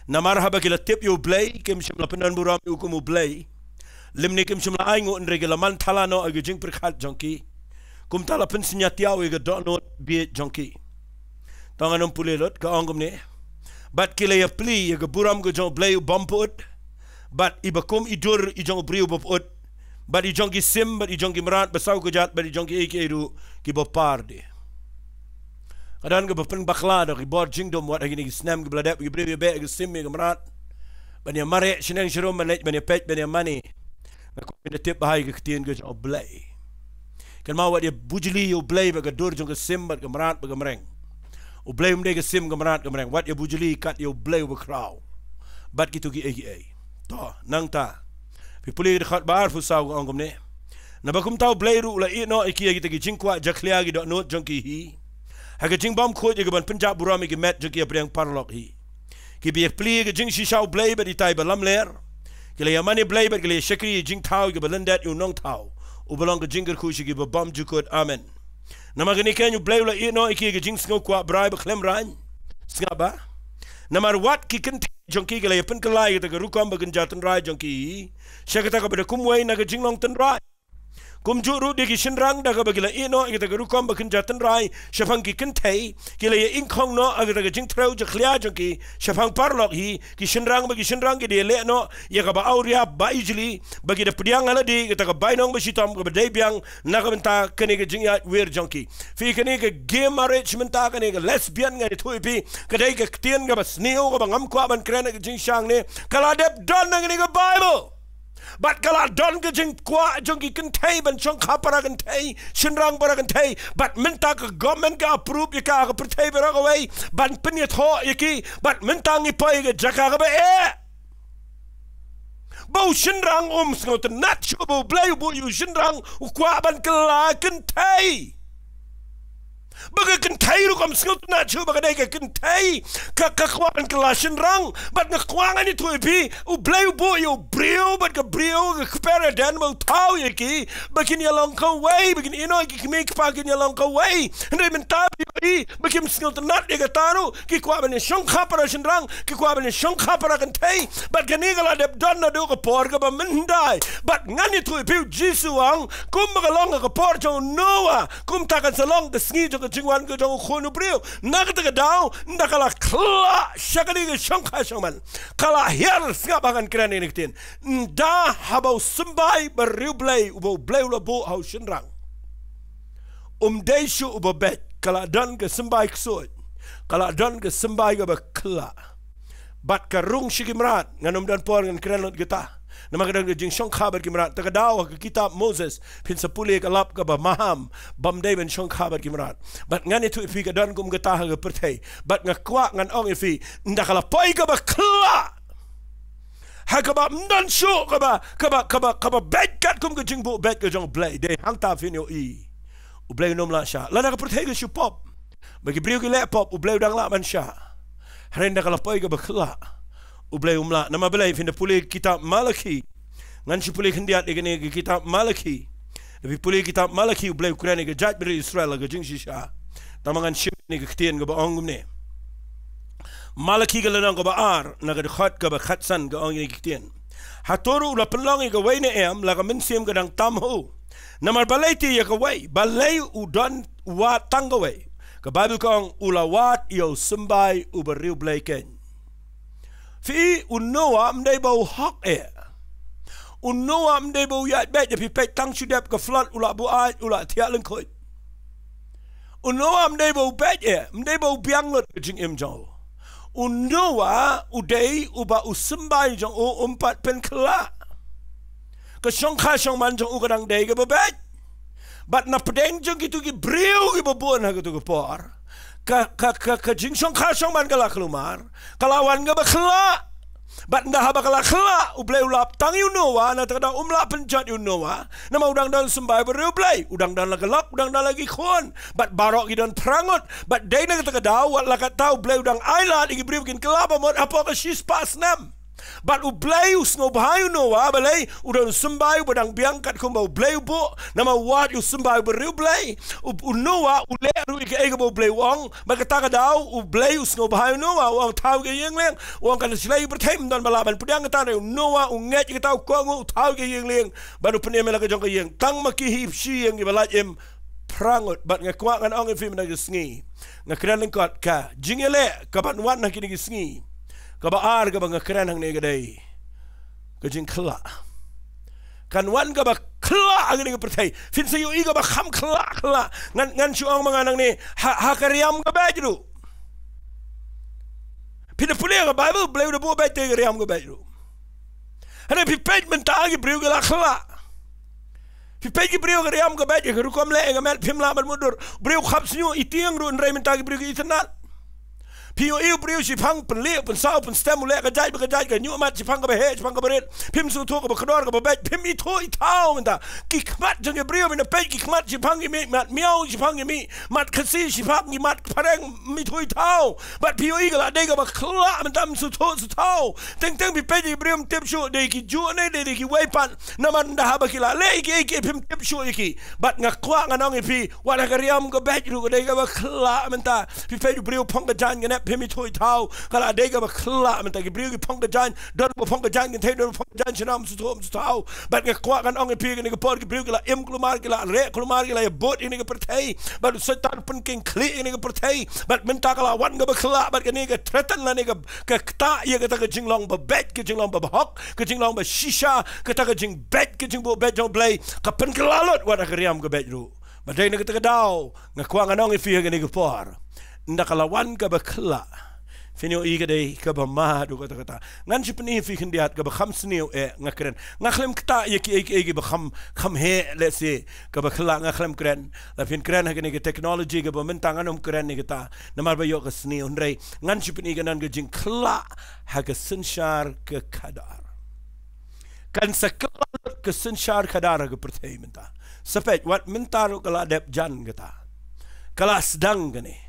Namar haba ki la tip ïa U Blei, kim shym la pyndonburom ïa u kum U Blei. Lymne kim shym la ainguh, hynrei ki la man thala noh ïa ka jingpyrkhat jong ki. Kumta la pynsynñiatiaw ïa ka dohnud bieit jong ki. To ngan ym pule lut, ka ong kumne. Bad ki la ïapli ïa ka burom ka jong U Blei u bym pyut. Bad i ba kum i dur i jong u briew ba pyut. Bad i jong ki sim, bad i jong ki mrad basaw kjat, bad i jong kiei kiei ruh kiba par de. Ka don kaba pynbakla da ki bor jingdum wat ha kine ki snem kiba la dep, ki briew ïabeh ïa ki sim ïa ki mrad. Ban ïa mareh shaneng sharum, ban leit ban ïa peit ban ïa mane. Nga kwah phin da tip bha ïa ka ktien ka jong U Blei. Kynmaw, wat ïa bujli ïa U Blei bad ka dur jong ka sim bad ka mrad bad ka mreng. U Blei um dei ka sim, ka mrad, ka mreng. Wat ïa bujli kat ïa U Blei uba khraw. Bad kito kiei kiei. To, nangta. Phi pule ka dkhot ba arphew saw, ka ong kumne. Naba kumta U Blei ruh u la ïehnoh ïa ki ïa kita ki jingkwah jakhlia ki dohnud jong ki hi. Ha ka jingbymkhuid ïa kaban pynjah burom ïa ki met jong ki hapdeng paralok hi. Kiba ïapli ïa ka jingshisha U Blei bad itai ba lamler. Ki la ïamane Blei bad ki la ïashakri ïa ka jingthaw ïa kaba lyndet ïa u Nongthaw, uba long ka jingkyrkhu sha kiba bymjukut. Amen. Namar kane keiñ U Blei u la ïehnoh ïa ki ïa ka jingsngewkwah brai ba khlem raiñ. Sngap bha. Namar wat ki kynthei jong ki ki la ïapynkylla ïa kata ka rukom ba kynja tynrai jong ki hi sha kata kaba da kumwei na ka jinglong tynrai. Kumjuh ruh de ki shynrang, da kaba ki la ïehnoh ïa kata ka rukom ba kynja tynrai shaphang ki kynthei, ki la ïaingkhong noh ïa kata ka jingtrew jakhlia jong ki shaphang paralok hi. Ki shynrang, ba ki shynrang ki da ïaleh noh ïa kaba awria ba ijli, ba ki da pdiang ha lade ïa kata ka bainong ba shitom kaba dei biang na ka bynta kane ka jingïaid wir jong ki. Phi, kane ka gay marriage mynta, kane ka lesbian, ngan ïathuh ïa phi, ka dei ka ktien kaba sniew kaba ngam kwah ban kren ha ka jingshang ne. Ka la dep don na kane ka Baibl. Bad ka la don ka jingkwah jong ki kynthei ban shongkha para kynthei, shynrang para kynthei. Bad mynta ka government ka approve ïa ka ha ka pyrthei baroh kawei ban pynïathoh ïa ki. Bad mynta ngi poi ha ka jaka kaba eh, ba u shynrang um sngewtynnat shuh ba U Blei u buh ïa u shynrang, u kwah ban kylla kynthei. Ba ka kynthei ruh kam sngewtynnat shuh ba ka dei ka kynthei, ka, ka kwah ban kylla shynrang. Bad nga kwah ngan ïathuh ïa phi, U Blei u buh ïa u briew bad ka briew, ka kper Eden, ba u thaw ïa ki ba kin ïalong kawei, ba kin ïehnoh ïa ki kmie kpa, kin ïalong kawei. Hynrei mynta ba ïohi ba kim sngewtynnat ïa kata ruh, ki kwah ban ïashongkha para shynrang, ki kwah ban ïashongkha para kynthei. Bad kane ka la dep don naduh ka por kaba mynhyndai. Bad ngan ïathuh ïa phi, U Jisu u ong, kumba ka long ha ka por jong u Noah, kumta kan sa long ka sngi jong ka jingwan ka jong u Khun u briew. Na kata ka daw, ynda ka la khlah sha kane ka shongkha shongman, ka la hiar, sngap bha, ngan kren ïa kane ka ktien. Ynda haba u symbai bariewblei uba U Blei u la buh ha u shynrang um dei shuh uba beit, ka la don ka symbai ksuid, ka la don ka symbai kaba khlah. Bad ka rung sha ki mrad, ngan ym don por ngan kren lut kata. Namar ka don ka jingshongkha bad ki mrad. Ta ka daw ha ka kitab Moses, phin sa pule ka lap kaba maham, bym dei ban shongkha bad ki mrad. Bad ngan ïathuh ïa phi, ka don kum kata ha ka pyrthei. Bad nga kwah ngan ong ïa phi, ynda ka la poi kaba khlah ha kaba ym don shuh kaba, kaba, kaba, kaba beit katkum ka jingbuh beit ka jong U Blei, dei hangta phin ïohi U Blei un ym lah shah. Lada ka pyrthei ka shu pop, ba ki briew ki leh pop, U Blei u dang lah ban shah. Hynrei ynda ka la poi kaba khlah, U Blei um lah. Namar balei? Phin da pule kitab Malaki. Ngan shu pule khyndiat ïa kane ka kitab Malaki. Lada phi pule kitab Malaki, U Blei u kren ïa ka jaitbynriew Israel ha ka jingshisha. Tang ba ngan shim ïa kane ka ktien kaba ong kumne. Malaki ka lynnong kaba ar, na ka dkhot kaba khatsan ka ong ïa kane ka ktien. Hato ruh u la pynlong ïa kawei ne em, la ka mynsiem ka dang tam ha u? Namar balei te ïa kawei, balei u don wad tang kawei? Ka Baibl ka ong u la wad ïa u symbai uba riewblei keiñ. Phi, u Noah ym dei ba u hok eh. U Noah ym dei ba u ïaid beit eh, phi peit tang shu dep ka flood u la buaid, u la thiah lyngkhuid. U Noah ym dei ba u beit eh, ym dei ba u biang lut ka jingim jong u. U Noah u dei uba u symbai jong u um pat pynkylla. Ka shongkha shongman jong u ka dang dei kaba beit. Bad na pdeng jong kito ki briew kiba bun ha kato ka por, ka, ka, ka, ka jingshongkha shongman ka la kulmar, ka la wan kaba kylla. Bad ynda haba ka la kylla, U Blei u la ap tang ïa u Noah, na kata ka daw um lah pynjot ïa u Noah. Namar u dang don symbai ba riewblei, u dang don la ka lok, u dang don la ki khun. Bad baroh ki don phra ngut. Bad dei na kata ka daw, wat la katta U Blei u dang ailad ïa ki briew ba kin kylla ba mut hapoh ka shispah snem. Bad U Blei u sngewbha ïa u Noah, balei? U don u symbai uba dang biang katkum ba U Blei u buh, namar u wad ïa u symbai uba riewblei. U, u Noah u leh ruh ïa kaei kaba U Blei u ong. Bad kata ka daw U Blei u sngewbha ïa u Noah, u ong thaw ïa ka ïing lieng. U ong kan shlei ïa ka pyrthei, ym don ba lah ban pdiang. Kata u Noah u ngeit ïa kata, u kohnguh, u thaw ïa ka ïing lieng. Bad u pynim ïa la ka jong ka ïing. Tang ma ki hip shi ïing kiba lait im phra ngut. Bad nga kwah ngan ong ïa phi mynta ka sngi, nga kren lyngkot ka jingïaleh kaban wan ha kine ki sngi. Kaba ar kaba nga kren hangne ka dei ka jingkylla. Kan wan kaba kylla ha kane ka pyrthei. Phin sa ïohi kaba kham kylla, kylla. Ngan, ngan shu ong ma nga nangne, ha, ha ka riam ka beit ruh. Phi da pule ka Baibl, U Blei u da buh beit te ka riam ka beit ruh. Hynrei phi peit mynta ki briew ki la kylla. Phi peit ki briew ka riam ka beit, ka rukom leh ka met phim lah ban mutdur. Briew khap shñiuh, i tieng ruh, hynrei mynta ki briew ki itynnad. Phi ïohi u briew shipang pynlieh, pynsaw, pynstem, u leh ka jait bad ka jait, ka ñiuh mat shipang kaba heh, shipang kaba rit. Phim sngewthuh kaba kordor kaba beit, phim ithuh ithaw mynta. Ki khmat jong ki briew, mynta peit ki khmat shipang ki mih, mat miaw shipang ki mih, mat Khasi shipang ki mat phareng, phim ithuh ithaw. Bad phi ïohi ka la dei kaba kylla mynta, phim sngewthuh sngewthaw. Teng teng phi peit ki briew phim tip shuh, dei ki juh ne, dei, dei kiwei pat. Namar ynda haba ki la leh ïa kiei kiei phim tip shuh ïa ki. Bad nga kwah ngan ong ïa phi, wat ha ka riam ka beit ruh ka dei kaba kylla mynta. Phi peit u briew phong ka jaiñ, ka nep phim ithuh ithaw. Ka la dei kaba kylla mynta, ki briew ki phong ka jaiñ, don ba phong ka jaiñ kynthei, don ba phong ka jaiñ shnong, ym sngewthuh ym sngewthaw. Bad nga kwah ngan ong ïa phi, kane ka por ki briew ki la im kulmar, ki la reh kulmar, ki la ïabud ïa kane ka pyrthei. Bad u Soitan u pynkheiñ khlieh ïa kane ka pyrthei. Bad mynta ka la wan kaba kylla, bad kane ka threaten lane ka, ka ktah ïa kata ka jinglong ba beit, ka jinglong ba bahok, ka jinglong ba shisha, kata ka jingbeit, ka jingbuh beit jong U Blei, ka pynkylla lut wat ha ka riam ka beit ruh. Bad dei na kata ka daw, nga kwah ngan ong ïa phi ha kane ka por, ynda ka la wan kaba kylla, phin ïohi ka dei kaba mad ruh kata kata. Ngan shu pyni ïa phi khyndiat kaba kham sniew eh nga kren. Nga khlem ktah ïa kiei kiei kiba kham, kham heh, let's say, kaba kylla nga khlem kren. La phin kren ha kane ka technology kaba mynta ngan ym kren ïa kata. Namar ba ïoh ka sniew, hynrei ngan shu pyni ka, don ka jingkylla ha ka synshar ka khadar. Kan sa kylla lut ka synshar khadar ha ka pyrthei mynta. Sa peit, wat mynta ruh ka la dep jan kata. Ka la sdang kane.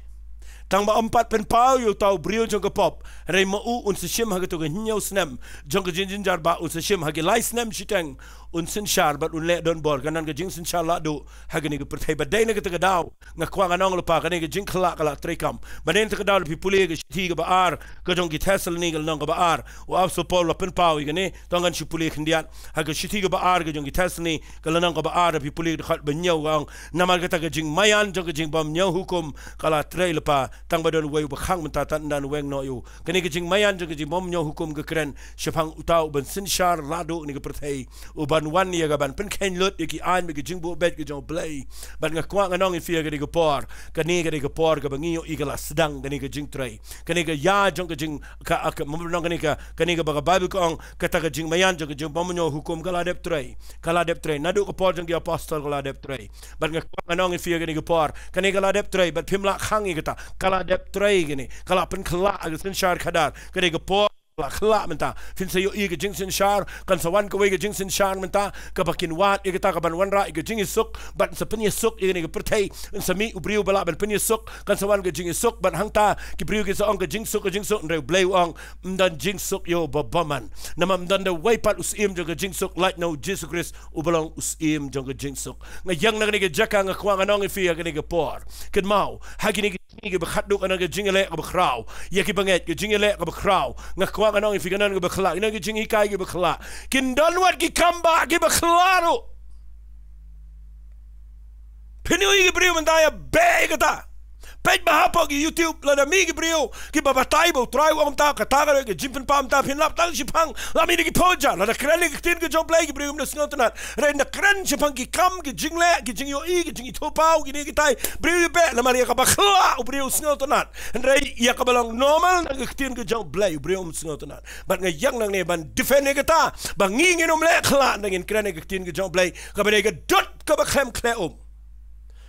Tang ba ym pat pynpaw ïa uta u briew jong ka pop. Hynrei ma u un sa shim ha kato ka hynñiew snem jong ka jingjynjar, ba un sa shim ha ki lai snem shiteng un synshar bad un leh donbor, kan don ka jingsynshar lahduh ha kane ka pyrthei. Bad dei na kata ka daw, nga kwah ngan ong lypa, kane ka jingkylla ka la treikam. Bad dei na kata ka daw, lada phi pule ka shithi kaba ar ka jong ki Thessaloni, ka lynnong kaba ar, u Apostol Paul u la pynpaw ïa kane. To ngan shu pule khyndiat ha ka shithi kaba ar ka jong ki Thessaloni, ka lynnong kaba ar, lada phi pule ka dkhot ba hynñiew, ka ong, namar kata ka jingmaïan jong ka jingbymñiew hukum ka la trei lypa, tang ba don uwei uba khang mynta, tad ynda un weng noh ïa u. Kane ka jingmaïan jong ka jingbymñiew hukum ka kren shaphang uta uban synshar lahduh ïa kane ka pyrthei, uban wan ïa kaban pynkheiñ lut ïa ki aiñ bad ki jingbuh beit ki jong U Blei. Bad nga kwah ngan ong ïa phi ha kane ka por, kane ka dei ka por kaba ngi ïohi ka la sdang kane ka jingtrei. Kane ka ïa jong ka jing, ka, ka, mynta kane ka, kane kaba ka Baibl ka ong, kata ka jingmaïan jong ka jingbymñiew hukum ka la dep trei. Ka la dep trei. Naduh ka por jong ki apostol ka la dep trei. Bad nga kwah ngan ong ïa phi ha kane ka por, kane ka la dep trei, bad phim lah khang ïa kata. Ka la dep trei kane. Ka la pynkylla ha ka synshar khadar. Kane ka por la khlah mynta. Phin sa ïohi ka jingsynshar, kan sa wan kawei ka jingsynshar mynta, kaba kin wad ïa kata, kaban wanrah ïa ka jingïasuk, bad yn sa pynïasuk ïa kane ka pyrthei. Yn sa mih u briew ba lah ban pynïasuk, kan sa wan ka jingïasuk, bad hangta ki briew kin sa ong ka jingsuk, ka jingsuk, hynrei U Blei u ong, ym don jingsuk ïa u ba bymman. Namar ym don da wei pat u syiem jong ka jingsuk, lait na U Jisu Khrist uba long u syiem jong ka jingsuk. Nga ïeng na kane ka jaka, nga kwah ngan ong ïa phi ha kane ka por. Kynmaw, ha kine ki sngi kiba khatduh, ka don ka jingïaleh kaba khraw ïa ki bangeit, ka jingïaleh kaba khraw. Nga kwah ngan ong ïa phi, ka don kaba khraw, ka don ka jinghikai kaba khraw. Kin don wat ki kam ba kiba khraw ruh. Phin ïohi ki briew mynta ïa beh ïa kata. Peit bha hapoh ki YouTube, lada mih ki briew kiba batai ba U Trai u ong mynta, kata ka dei ka jingpynpaw mynta, phin lap tang shiphang, la mih da ki phoja, lada kren ïa ka ktien ka jong U Blei ki briew ym da sngewtynnat. Hynrei da kren shaphang ki kam, ki jingleh, ki jingïohi, ki jingithuhpaw, kine kitai, briew ïa beh, namar ïa kaba khraw u briew u sngewtynnat. Hynrei ïa kaba long normal na ka ktien ka jong U Blei u briew um sngewtynnat. Bad nga ïeng nangne ban defend ïa kata ba ngi ngin ym leh khraw, nda ngin kren ïa ka ktien ka jong U Blei kaba dei ka dud kaba khlem khleh um.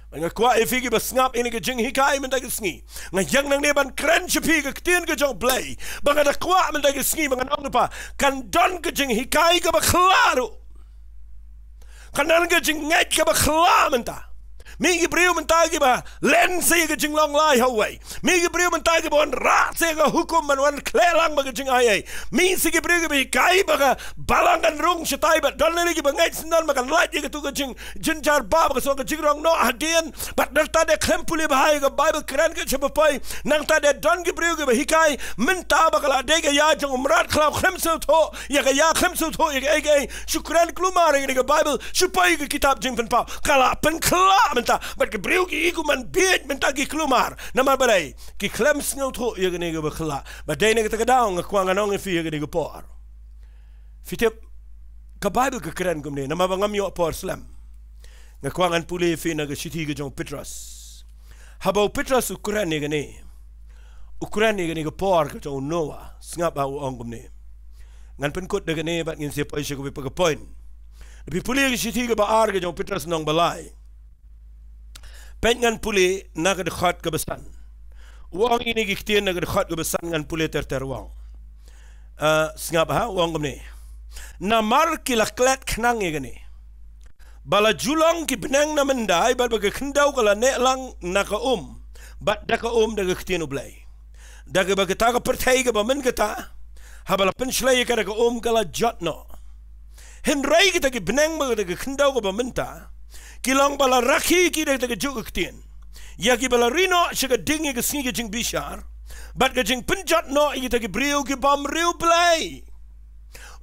Bad nga kwah ïa phi kiba sngap ïa kane ka jinghikai mynta ka sngi, nga ïeng nangne ban kren sha phi ka ktien ka jong U Blei. Ba nga da kwah mynta ka sngi ba ngan ong ïa phi, kan don ka jinghikai kaba khraw ruh. Kan don ka jingngeit kaba khraw mynta. Mih ki briew mynta kiba len sa ïa ka jinglong lai ha uwei. Mih ki briew mynta kiba wanrah sa ïa ka hukum ban wan khleh lang bad ka jingaiei. Mih sa ki briew kiba hikai ba ka balang kan rung shatai, bad don lei kiba ngeit syndon ba kan lait ïa katu ka jing, jingjynjar ba, ba ka song ka jingrong noh hadien. Bad nangta de khlem pule bha ïa ka Baibl, kren ka shaba poi. Nangta de don ki briew kiba hikai mynta ba ka la dei ka ïa jong u mrad khlaw, khlem sngewthuh ïa ka ïa, khlem sngewthuh ïa kaei kaei. Shu kren kulmar ïa kane ka Baibl, shu poi ïa ka kitab Jingpynpaw, ka la pynkhraw mynta. Bad ki briew ki i kum ban bieit mynta, ki kulmar. Namar balei? Ki khlem sngewthuh ïa kane kaba khraw. Bad dei na kata ka daw nga kwah ngan ong ïa phi ha kane ka por. Phi tip, ka Baibl ka kren kumne, namar ba ngam ïoh por slem, nga kwah ngan pule ïa phi na ka shithi ka jong u Petros. Haba u Petros u kren ïa kane, u kren ïa kane ka por ka jong u Noah, sngap ha u ong kumne. Ngan pynkut da kane bad ngin sa poi sha kawei pat ka point. Phi pule ïa ka shithi kaba ar ka jong u Petros, lynnong ba lai. Peit, ngan pule na ka dkhot kaba san. U ong ïa kine ki ktien na ka dkhot kaba san, ngan pule ter ter, u ong. Ah, sngap ha, u ong kumne. Namar ki la klet khnang ïa kane, ba la ju long ki bneng na myndai, bad ba ka khyndew ka la neh lang na ka um, bad da ka um da ka ktien U Blei. Da kaba kata ka pyrthei kaba mynta, haba la pynshlei ïa ka da ka um, ka la jot noh. Hynrei kita ki bneng bad kita ki khyndew kaba mynta, ki long ba la rakhe ki da kita ki juk ka ktien, ïa kiba la ri noh sha ka ding ïa ka sngi ka jingbishar, bad ka jingpynjot noh ïa kita ki briew ki bym riewblei.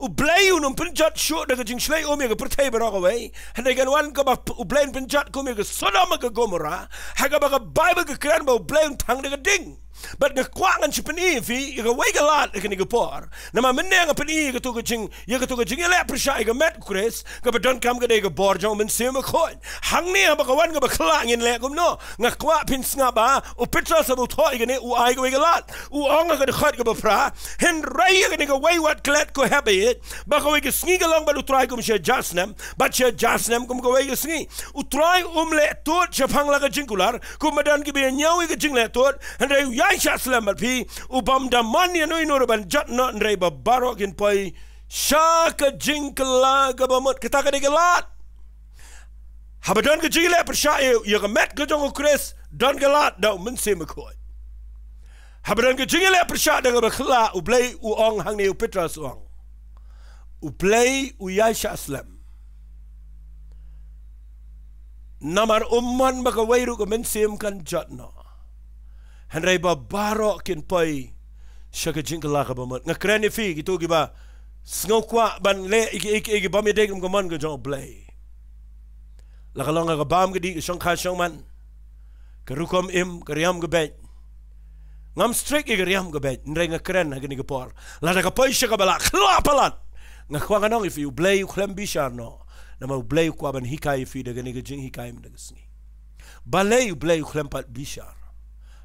U Blei un ym pynjot shuh da ka jingshlei um ïa ka pyrthei baroh kawei. Hynrei kan wan kaba p-, U Blei un pynjot kum ïa ka Sodom bad ka Gomorrah, ha kaba ka Baibl ka kren ba U Blei un thang da ka ding. Bad nga kwah ngan shu pyni ïa phi ïa kawei ka lad ha kane ka por. Namar mynne nga pyni ïa katu ka jing, ïa katu ka jingïaleh pyrshah ïa ka met u Khrist, kaba donkam ka dei ka bor jong u Mynsiem Bakhuid. Hangne haba ka wan kaba khraw ngin leh kumno? Nga kwah phin sngap ba u Petros haba u thoh ïa kane, u ai kawei ka lad. U ong ha ka dkhot kaba phra, hynrei ïa kane kawei wat klet, ko hep ïa, ba kawei ka sngi ka long bad U Trai kum sha jar snem, bad sha jar snem kum kawei ka sngi. U Trai um leh tud shaphang la ka jingkular, kumba don kiba ïa ñiew ïa ka jingleh tud, hynrei u ïaishah slem bad phi, u bym da mon ïano ïano ruh ban jot noh, hynrei ba baroh kin poi sha ka jingkylla kaba mut. Kata ka dei ka lad. Haba don ka jingïaleh pyrshah ïa, ïa ka met ka jong u Khrist, don ka lad da u Mynsiem Bakhuid. Haba don ka jingïaleh pyrshah da kaba khraw, U Blei u ong hangne, u Petros u ong, U Blei u ïaishah slem. Namar um mon ba kawei ruh ka mynsiem kan jot noh, hynrei ba baroh kin poi sha ka jingkylla kaba mut. Nga kren ïa phi kito kiba sngew kwah ban leh ïa ki, ïa ki, ïa ki bym ïadei kum ka mon ka jong U Blei. La ka long ka bam ka dih, ka shongkha shongman, ka rukom im, ka riam ka beit. Ngam strict ïa ka riam ka beit, hynrei nga kren ha kane ka por, lada ka poi sha kaba la khraw palat, nga kwah ngan ong ïa phi, U Blei u khlem bishar noh. Namar U Blei u kwah ban hikai ïa phi da kane ka jinghikai mynta ka sngi. Balei U Blei u khlem pat bishar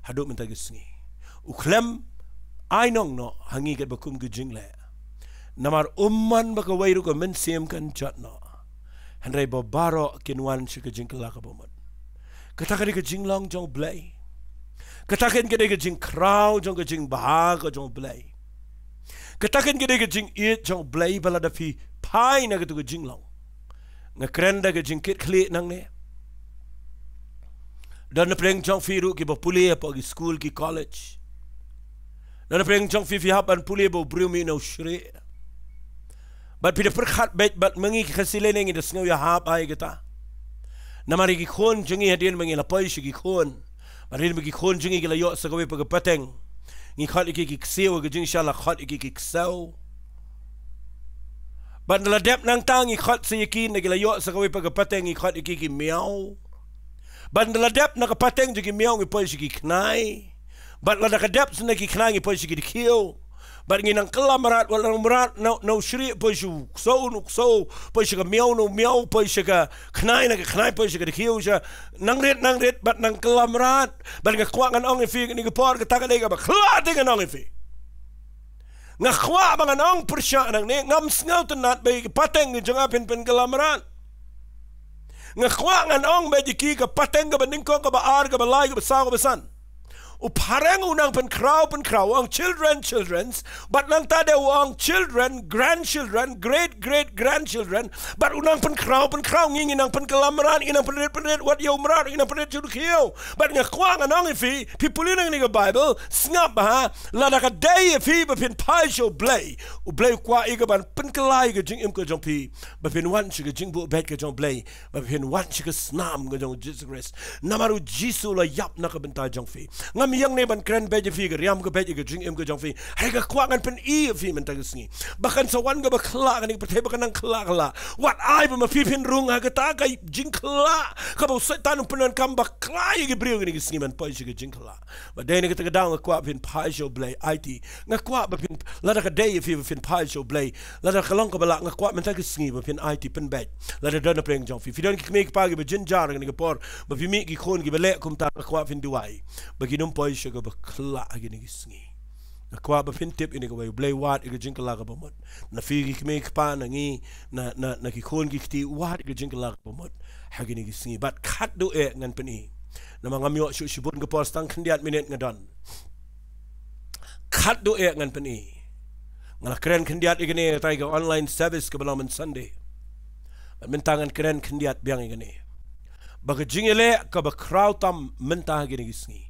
haduh mynta ka sngi? U khlem ai nong noh ha ngi katba kum ka jingleh. Namar um mon ba kawei ruh ka mynsiem kan jot noh, hynrei ba baroh kin wan sha ka jingkylla kaba mut. Kata ka dei ka jinglong jong U Blei. Kata ka dei ka jingkhraw jong ka jingbha ka jong U Blei. Kata kan ka dei ka jingïeit jong U Blei ba lada phi phai na katu ka jinglong. Nga kren da ka jingkitkhlieh nangne. Don napdeng jong phi ruh kiba pule hapoh ki skul ki college. Don napdeng jong phi phi hap ban pule ba u briew um ïoh na u shrieh. Bad phi da pyrkhat beit bad ma ngi ki Khasi lei ne ngi da sngew ïahap ïa kata. Namar ïa ki khun jong ngi hadien ba ngi la poi sha ki khun. Bad hadien ba ki khun jong ngi ki la ïoh sa kawei pat ka pateng, ngi khot ïa ki ki ksiew, ka jingshisha la khot ïa ki ki ksew. Bad ynda la dep nangta ngi khot sa ïa ki, ynda ki la ïoh sa kawei pat ka pateng ngi khot ïa ki ki miaw. Bad ynda la dep na ka pateng jong ki miaw ngi poi sha ki khnai. Bad lada ka dep sa na ki khnai ngi poi sha ki dkhiew. Bad ngi nang kylla mrad, wat la mrad na, na u shrieh poi sha u ksew, na u ksew poi sha ka miaw, na u miaw poi sha ka khnai, na ka khnai poi sha ka dkhiew, sha nang rit, nang rit, bad nang kylla mrad. Bad nga kwah ngan ong ïa phi kane ka por, kata ka dei kaba khraw te ngan ong ïa phi. Nga kwah ba ngan ong pyrshah nangne, ngam sngewtynnat ba ïa ka pateng ka jong nga phin pynkylla mrad. Nga kwah ngan ong ba ïa ki ka pateng kaba nyngkong, kaba ar, kaba lai, kaba saw, kaba san. U phareng u nang pynkhraw, pynkhraw, u ong children, children's, bad nangta de u ong children, grandchildren, great great grandchildren, bad u nang pynkhraw, pynkhraw, ngi ngi nang pynkylla mrad, ngi nang pynrit, pynrit wat ïa u mrad, ngi nang pynrit sha u dkhiew. Bad nga kwah ngan ong ïa phi, phi pule nangne ka Bible, sngap bha, lada ka dei ïa phi ba phin phai sha U Blei, U Blei u kwah ïa ka ban pynkylla ïa ka jingim ka jong phi, ba phin wan sha ka jingbuh beit ka jong U Blei, ba phin wan sha ka snam ka jong U Jisu Khrist. Namar U Jisu u la ïap na ka bynta jong phi. Ngam ïeng ne ban kren beit ïa phi ka riam ka beit ïa ka jingim ka jong phi. Hynrei nga kwah ngan pyni ïa phi mynta ka sngi ba kan sa wan kaba khraw kane ka pyrthei, ba kan nang khraw khraw. Wat ai ba ma phi phin rung ha kata ka jingkhraw kaba u Soitan u pyndonkam ba khraw ïa ki briew kane ka sngi ban poi sha ka jingkhraw. Ba dei na kata ka daw nga kwah phin phai sha U Blei, aiti. Nga kwah ba phin, lada ka dei ïa phi ba phin phai sha U Blei, lada ka long kaba lah, nga kwah mynta ka sngi ba phin aiti pynbeit. Lada don napdeng jong phi, phi don ki kmie ki kpa kiba jynjar kane ka por, ba phi mih ki khun kiba leh kumta, nga kwah phin duwai ba kin ym poi sha kaba khraw ha kine ki sngi. Nga kwah ba phin tip ïa kane kawei, U Blei u wad ïa ka jingkylla kaba mut. Na phi ki kmie ki kpa, na ngi, na, na, na ki khun ki kti, u wad ïa ka jingkylla kaba mut ha kine ki sngi. Bad khatduh eh ngan pyni. Namar ngam ïoh shuh shibun ka por, sa tang khyndiat minit nga don. Khatduh eh ngan pyni. Nga la kren khyndiat ïa kane ha kata ka online service kaba long mynta Sunday. Bad mynta ngan kren khyndiat biang ïa kane. Ba ka jingïaleh kaba khraw tam mynta ha kine ki sngi.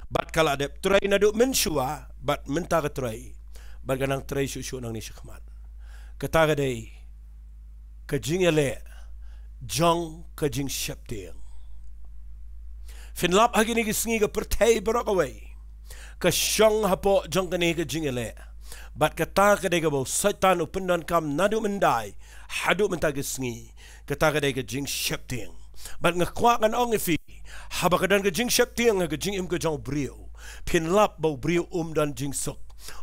Bad ka la dep trei naduh mynshuwa, bad mynta ka trei. Bad ka nang trei shuh shuh nangne shakhmat. Kata ka dei ka jingïaleh jong ka jingsheptieng. Phin lap ha kine ki sngi ka pyrthei baroh kawei ka shong hapoh jong kane ka jingïaleh. Bad kata ka dei kaba u Soitan u pyndonkam naduh myndai haduh mynta ka sngi. Kata ka dei ka jingsheptieng. Bad nga kwah ngan ong ïa phi, haba ka don ka jingsheptieng ha ka jingim ka jong u briew, phin lap ba u briew um don jingsuk,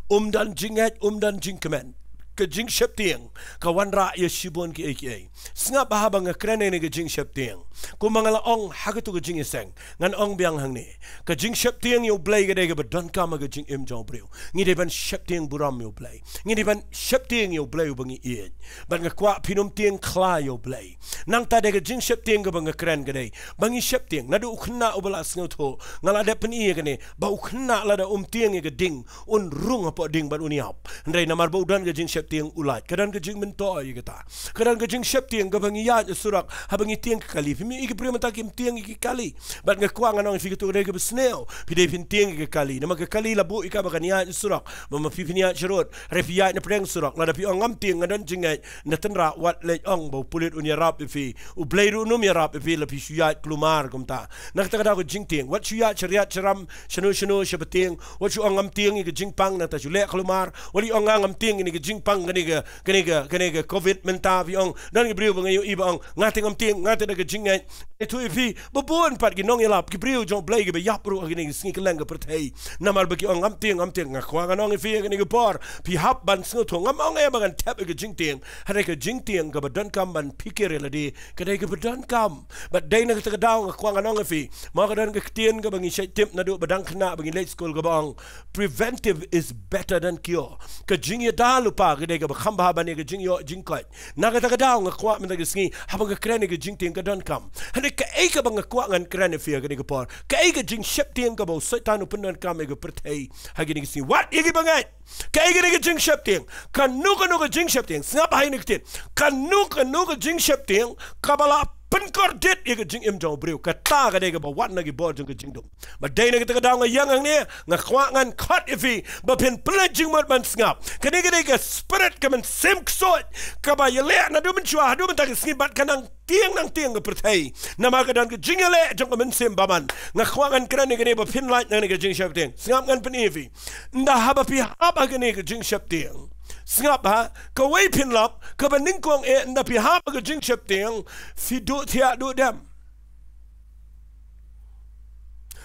um don jingngeit, um don jingkmen. Ka jingsheptieng ka wanrah ïa shibun kiei kiei. Sngap bha haba nga kren ïa kane ka jingsheptieng. Kumba nga la ong ha katu ka jingïaseng, ngan ong biang hangne. Ka jingsheptieng ïa U Blei ka dei kaba donkam ha ka jingim jong u briew. Ngi dei ban sheptieng burom ïa U Blei. Ngi dei ban sheptieng ïa U Blei uba ngi ïeit. Bad nga kwah phin ym tieng khla ïa U Blei. Nangta dei ka jingsheptieng kaba nga kren ka dei ba ngi sheptieng. Naduh u khynnah uba la sngewthuh, nga la dep pyni ïa kane, ba u khynnah lada um tieng ïa ka ding, un rung hapoh ding bad un ïap. Hynrei namar ba u don ka jingsheptieng u lait. Ka don ka jingmyntoi ïa kata. Ka don ka jingsheptieng kaba ngi ïaid surok haba ngi tieng ka kali. Phi mih ïa ki briew mynta kim tieng ïa ki kali. Bad nga kwah ngan ong ïa phi, katu ka dei kaba sniew. Phi dei phin tieng ïa ka kali. Namar ka kali la buh ïa ka ba kan ïaid surok. Ba ma phi phin ïaid sha rud, hynrei phi ïaid na pdeng surok. Lada phi ong ngam tieng, nga don jingngeit, na tynrah wat leit ong ba u pulit un ïarap ïa phi. U Blei ruh un ym ïarap ïa phi lada phi shu ïaid kulmar kumta. Na kata ka daw ka jingtieng, wat shu ïaid shariat sharam shano shano shaba tieng. Wat shu ong ngam tieng ïa ka jingpang, nangta shu leh kulmar. Wat ong nga ngam tieng ïa ka jingpang, kane ka, kane ka, kane ka covid mynta. Phi ong, don ki briew ba nga ïohi ba ong nga te ngam tieng, nga te da ka jingngeit. Ïathuh ïa phi ba bun pat ki nongïalap, ki briew jong U Blei kiba ïap ruh ha kine ki sngi kylleng ka pyrthei. Namar ba ki ong ngam tieng, ngam tieng. Nga kwah ngan ong ïa phi ha kane ka por, phi hap ban sngewthuh. Ngam ong eh ba ngan thep ïa ka jingtieng, hynrei ka jingtieng kaba donkam ban phikir ïa lade ka dei kaba donkam. Bad dei na kata ka daw nga kwah ngan ong ïa phi, ma ka don ka ktien kaba ngi shait tip naduh ba dang khynnah ba ngi leit skul kaba ong, "Preventive is better than cure." Ka jingïada lypa ka dei kaba kham bha ban ïa ka jingïoh jingkoit. Na kata ka daw nga kwah mynta ka sngi haba nga kren ïa ka jingtieng ka donkam. Hynrei kaei kaba nga kwah ngan kren ïa phi ha kane ka por, kaei ka jingsheptieng kaba u Soitan u pyndonkam ïa ka pyrthei ha kane ka sngi? Wat ïa kiba ngeit, kaei kane ka jingsheptieng? Kano kano ka jingsheptieng, sngap ha kane ka ktien, kano kano ka jingsheptieng kaba la pynkordit ïa ka jingim jong u briew, kata ka dei kaba wan na ki bor jong ka jingdum. Ba dei na kata ka daw nga ïeng hangne, nga kwah ngan khot ïa phi ba phin pynleit jingmut ban sngap. Kane ka dei ka spirit, ka mynsiem ksuid kaba ïaleh naduh mynshuwa haduh mynta ka sngi bad ka nang tieng nang tieng ka pyrthei. Namar ka don ka jingïaleh jong ka mynsiem bymman. Nga kwah ngan kren ïa kane ba phin lait na kane ka jingsheptieng. Sngap, ngan pyni ïa phi. Ynda haba phi hap ha kane ka jingsheptieng, sngap ha, kawei phin lap, kaba nyngkong eh, ynda phi hap ha ka jingsheptieng, phi duh thiah duh dem.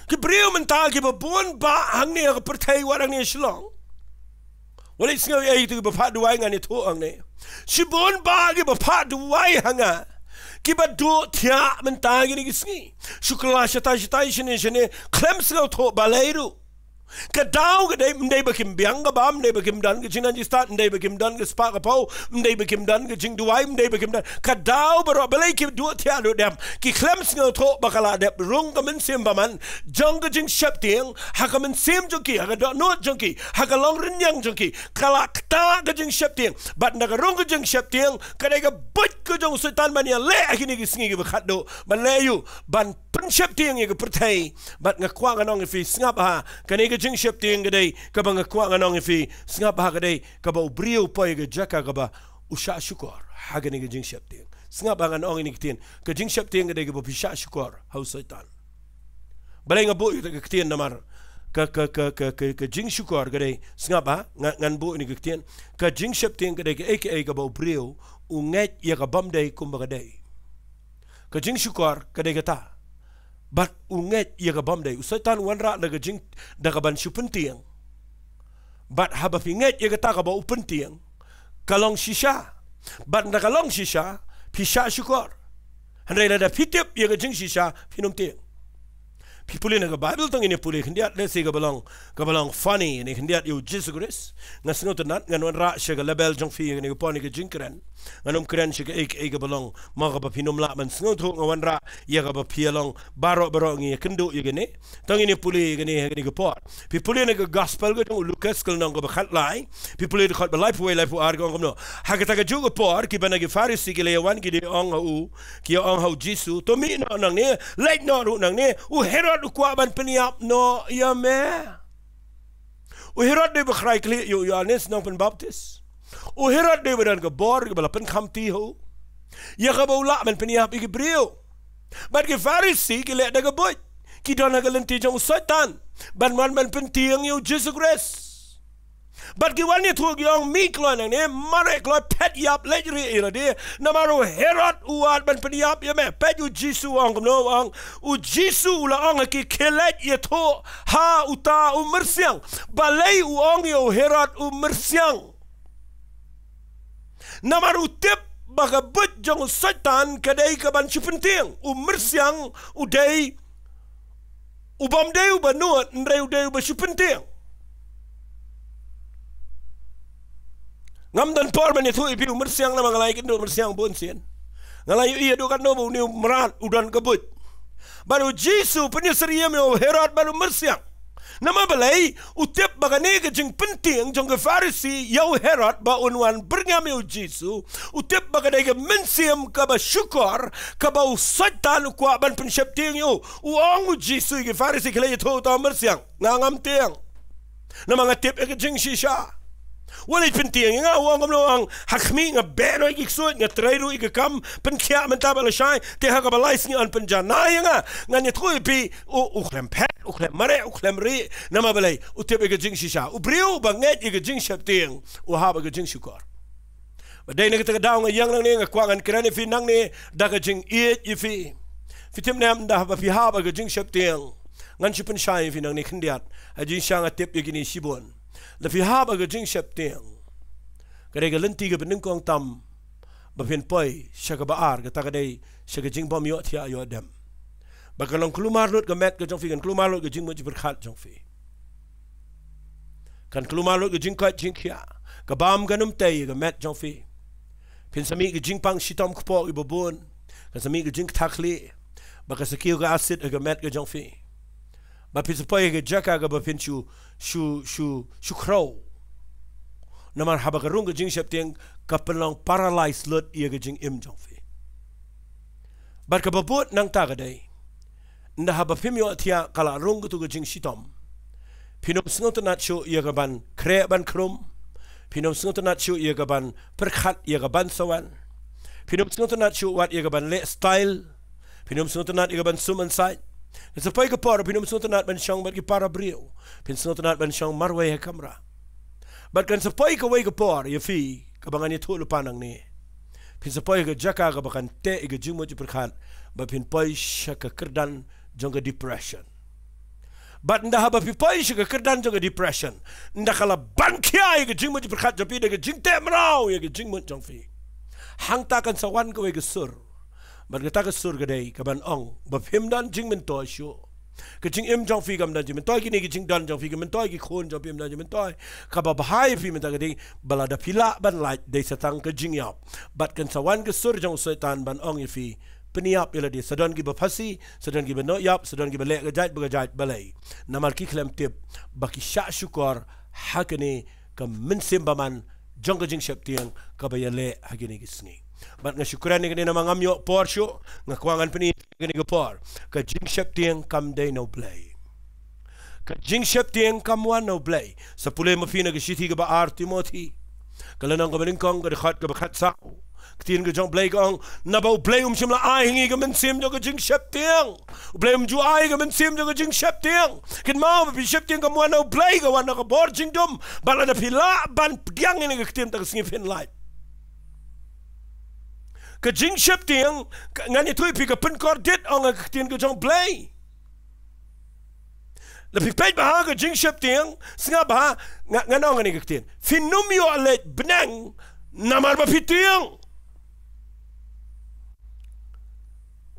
Ki briew mynta kiba bun bah hangne ha ka pyrthei, wat hangne Shillong, wat lei sngew ïa ito kiba phah duwai, ngan ïathuh hangne. Shibun bah kiba phah duwai ha nga, kiba duh thiah mynta kine ki sngi. Shu kylla shatai shatai, shane shane, khlem sngewthuh balei ruh. Ka daw ka dei, ym dei ba kim biang ka bam, ym dei ba kim don ka jingnang jingstad, ym dei ba kim don ka spah ka phew, ym dei ba kim don ka jingduwai, ym dei ba kim don. Ka daw baroh, balei ki duh thiah duh dem? Ki khlem sngewthuh ba ka la dep rung ka mynsiem bymman jong ka jingsheptieng ha ka mynsiem jong ki, ha ka dohnud jong ki, ha ka longrynïeng jong ki. Ka la ktah ka jingsheptieng. Bad ynda ka rung ka jingsheptieng, ka dei ka buit ka jong u Soitan ban ïaleh ha kine ki sngi kiba khatduh, ban leh aïu? Ban pynsheptieng ïa ka pyrthei. Bad nga kwah ngan ong ïa phi, sngap ha, kane ka jingsheptieng ka dei kaba nga kwah ngan ong ïa phi, sngap ha, ka dei kaba u briew u poi ha ka jaka kaba u shah shukor ha kane ka jingsheptieng. Sngap ha, ngan ong ïa kane ka ktien, ka jingsheptieng ka dei kaba phi shah shukor ha u Soitan. Balei nga buh ïa ka ktien namar ka, ka, ka, ka, ka, ka jingshukor ka dei, sngap ha, nga, ngan buh ïa kane ka ktien, ka jingsheptieng ka dei kaei kaei kaba u briew u ngeit ïa ka bym dei kumba ka dei. Ka jingshukor ka dei kata. Bad u ngeit ïa ka bym dei. U Soitan u wanrah da ka jing, da kaban shu pyntieng. Bad haba phi ngeit ïa kata kaba u pyntieng, ka long shisha. Bad ynda ka long shisha, phi shah shukor. Hynrei lada phi tip ïa ka jingshisha, phin ym tieng. Phi pule na ka Baibl, to ngin ïa pule khyndiat, lehse kaba long, kaba long funny ne khyndiat ïa u Jisu Khrist. Nga sngewtynnat, ngan wanrah sha ka level jong phi ïa kane ka por ne ka jingkren. Ngan ym kren sha kaei kaei kaba long, mo, kaba phin ym lah ban sngewthuh, nga wanrah ïa kaba phi ïa long. Baroh baroh ngi ïa kynduh ïa kane. To ngin ïa pule ïa kane ha kane ka por. Phi pule na ka gospel ka jong u Lukas, ka lynnong kaba khatlai. Phi pule dkhot ba laiphew wei, laiphew ar, ka ong kumno: Ha kata kajuh ka por, kiba na ki Pharisi ki la ïa wan, ki da ïa ong ha u, ki ïa ong ha u Jisu: To mih noh nangne, leit noh ruh nangne, u Herod u kwah ban pynïap noh ïa me. U Herod dei ba khraikhlieh ïa u Ïoannis Nongpynbaptis. U Herod dei ba don ka bor kaba la pynkhamti ha u, ïa kaba u lah ban pynïap ïa ki briew. Bad ki Pharisi ki leh da ka buit. Ki don ha ka lynti jong u Soitan ban wan ban pyntieng ïa u Jisu Khrist. Bad ki wan ïathuh, ki ong: Mih kloi nangne, mareh kloi, phet ïap, leit rieh ïa lade, namar u Herod u wad ban pynïap ïa me. Peit u Jisu u ong kumno, u ong, u Jisu u la ong ha ki, khie leit ïathuh ha uta u myrsiang. Balei u ong ïa u Herod u myrsiang? Namar u tip ba ka buit jong u Soitan ka dei kaban shu pyntieng. U myrsiang u dei u bym dei uba nud, hynrei u dei uba shu pyntieng. Ngam don por ban ïathuh ïa phi u myrsiang, namar nga la ïakynduh myrsiang bun sien. Nga la ïohi haduh katno ba une u mrad u don ka buit. Bad u Jisu u pynïasyriem ïa u Herod bad u myrsiang. Namar balei? U tip ba kane ka jingpyntieng jong ki Pharisi ïa u Herod ba un wan byrngem ïa u Jisu, u tip ba ka dei ka mynsiem kaba shukor, kaba u Soitan u kwah ban pynsheptieng ïa u. U ong u Jisu ïa ki Pharisi, khie leit ïathuh uta u myrsiang. Nga ngam tieng. Namar nga tip ïa ka jingshisha. Wat leit pyntieng ïa nga, u ong kumno, u ong: Ha khmih nga beh noh ïa ki ksuid, nga trei ruh ïa ka kam pynkhiah mynta bad lashai, te ha kaba lai sngi yn pynjanai ïa nga. Ngan ïathuh ïa phi, u, u khlem phet, u khlem mareh, u khlem rieh. Namar balei? U tip ïa ka jingshisha. U briew ba ngeit ïa ka jingsheptieng u hap ïa ka jingshukor. Ba dei na kata ka daw nga ïeng nangne, nga kwah ngan kren ïa phi nangne da ka jingïeit ïa phi. Phi tip ne em, ynda haba phi hap ha ka jingsheptieng, ngan shu pynshai ïa phi nangne khyndiat. Ha jingshisha nga tip ïa kine shibun. Lada phi hap ha ka jingsheptieng, ka dei ka lynti kaba nyngkong tam ba phin poi sha kaba ar, kata ka dei sha ka jingbym ïoh thiah ïoh dem. Ba kan long kulmar lut ka met ka jong phi, kan kulmar lut ka jingmut jingpyrkhat jong phi. Kan kulmar lut ka jingkoit jingkhiah. Ka bam kan ym tei ïa ka met jong phi. Phin sa mih ka jingpang shitom kpoh iba bun. Kan sa mih ka jingktah khlieh. Bad ka sa kiew ka asid ha ka met ka jong phi. Bad phin sa poi ha ka jaka kaba phin shu, shu, shu, shu khrew. Namar haba ka rung ka jingsheptieng ka pynlong paralyze lut ïa ka jingim jong phi. Bad kaba bud nangta ka dei, ynda haba phim ïohthiah ka la rung katu ka jingshitom, phin ym sngewtynnat shuh ïa ka ban khreh ban khrum. Phin ym sngewtynnat shuh ïa ka ban pyrkhat ïa ka ban sa wan. Phin ym sngewtynnat shuh wat ïa ka ban leh style. Phin ym sngewtynnat ïa ka ban sum ban sait. Kan sa poi ka por phin ym sngewtynnat ban shong bad ki para briew. Phin sngewtynnat ban shong marwei ha kamra. Bad kan sa poi kawei ka por ïa phi kaba ngan ïathuh lypa nangne. Phin sa poi ha ka jaka kaba kan teh ïa ka jingmut jingpyrkhat. Bad phin poi sha ka kyrdan jong ka depression. Bad ynda haba phi poi sha ka kyrdan jong ka depression, ynda ka la ban khia ïa ka jingmut jingpyrkhat jong phi da ka jingteh mraw ïa ka jingmut jong phi, hangta kan sa wan kawei ka sur. Bad kata ka sur ka dei ka ban ong ba phim don jingmyntoi shuh. Ka jingim jong phi kam don jingmyntoi, kine ki jingdon jong phi, ki myntoi, ki khun jong phi kam don jingmyntoi. Kaba bha ïa phi mynta ka dei ba lada phi lah ban lait dei sa tang ka jingïap. Bad kan sa wan ka sur jong u Soitan ban ong ïa phi, pynïap ïa lade, sa don kiba phasi, sa don kiba noh ïap, sa don kiba leh ka jait ba ka jait, balei? Namar ki khlem tip ba ki shah shukor ha kane ka mynsiem bymman jong ka jingsheptieng kaba ïaleh ha kine ki sngi. Bad nga shu kren ïa kane namar ngam ïoh por shuh, nga kwah ngan pyni ïa kane ka por. Ka jingsheptieng kam dei na U Blei. Ka jingsheptieng kam wan na U Blei. Sa pule ma phi na ka shithi kaba ar Timothi, ka lynnong kaba nyngkong, ka dkhot kaba khatsaw. Ka ktien ka jong U Blei ka ong, naba U Blei um shym la ai ha ngi ka mynsiem jong ka jingsheptieng. U Blei um ju ai ka mynsiem jong ka jingsheptieng. Kynmaw ba phi sheptieng kam wan na U Blei, ka wan na ka bor jingdum. Bad lada phi lah ban pdiang ïa kane ka ktien, ta ka sngi phin lait. Ka jingsheptieng, ka, ngan ïathuh ïa phi, ka pynkordit ong ha ka ktien ka jong U Blei. Lada phi peit bha ha ka jingsheptieng, sngap bha, nga, ngan ong ïa kane ka ktien. Phin ym ïoh leit bneng namar ba phi tieng.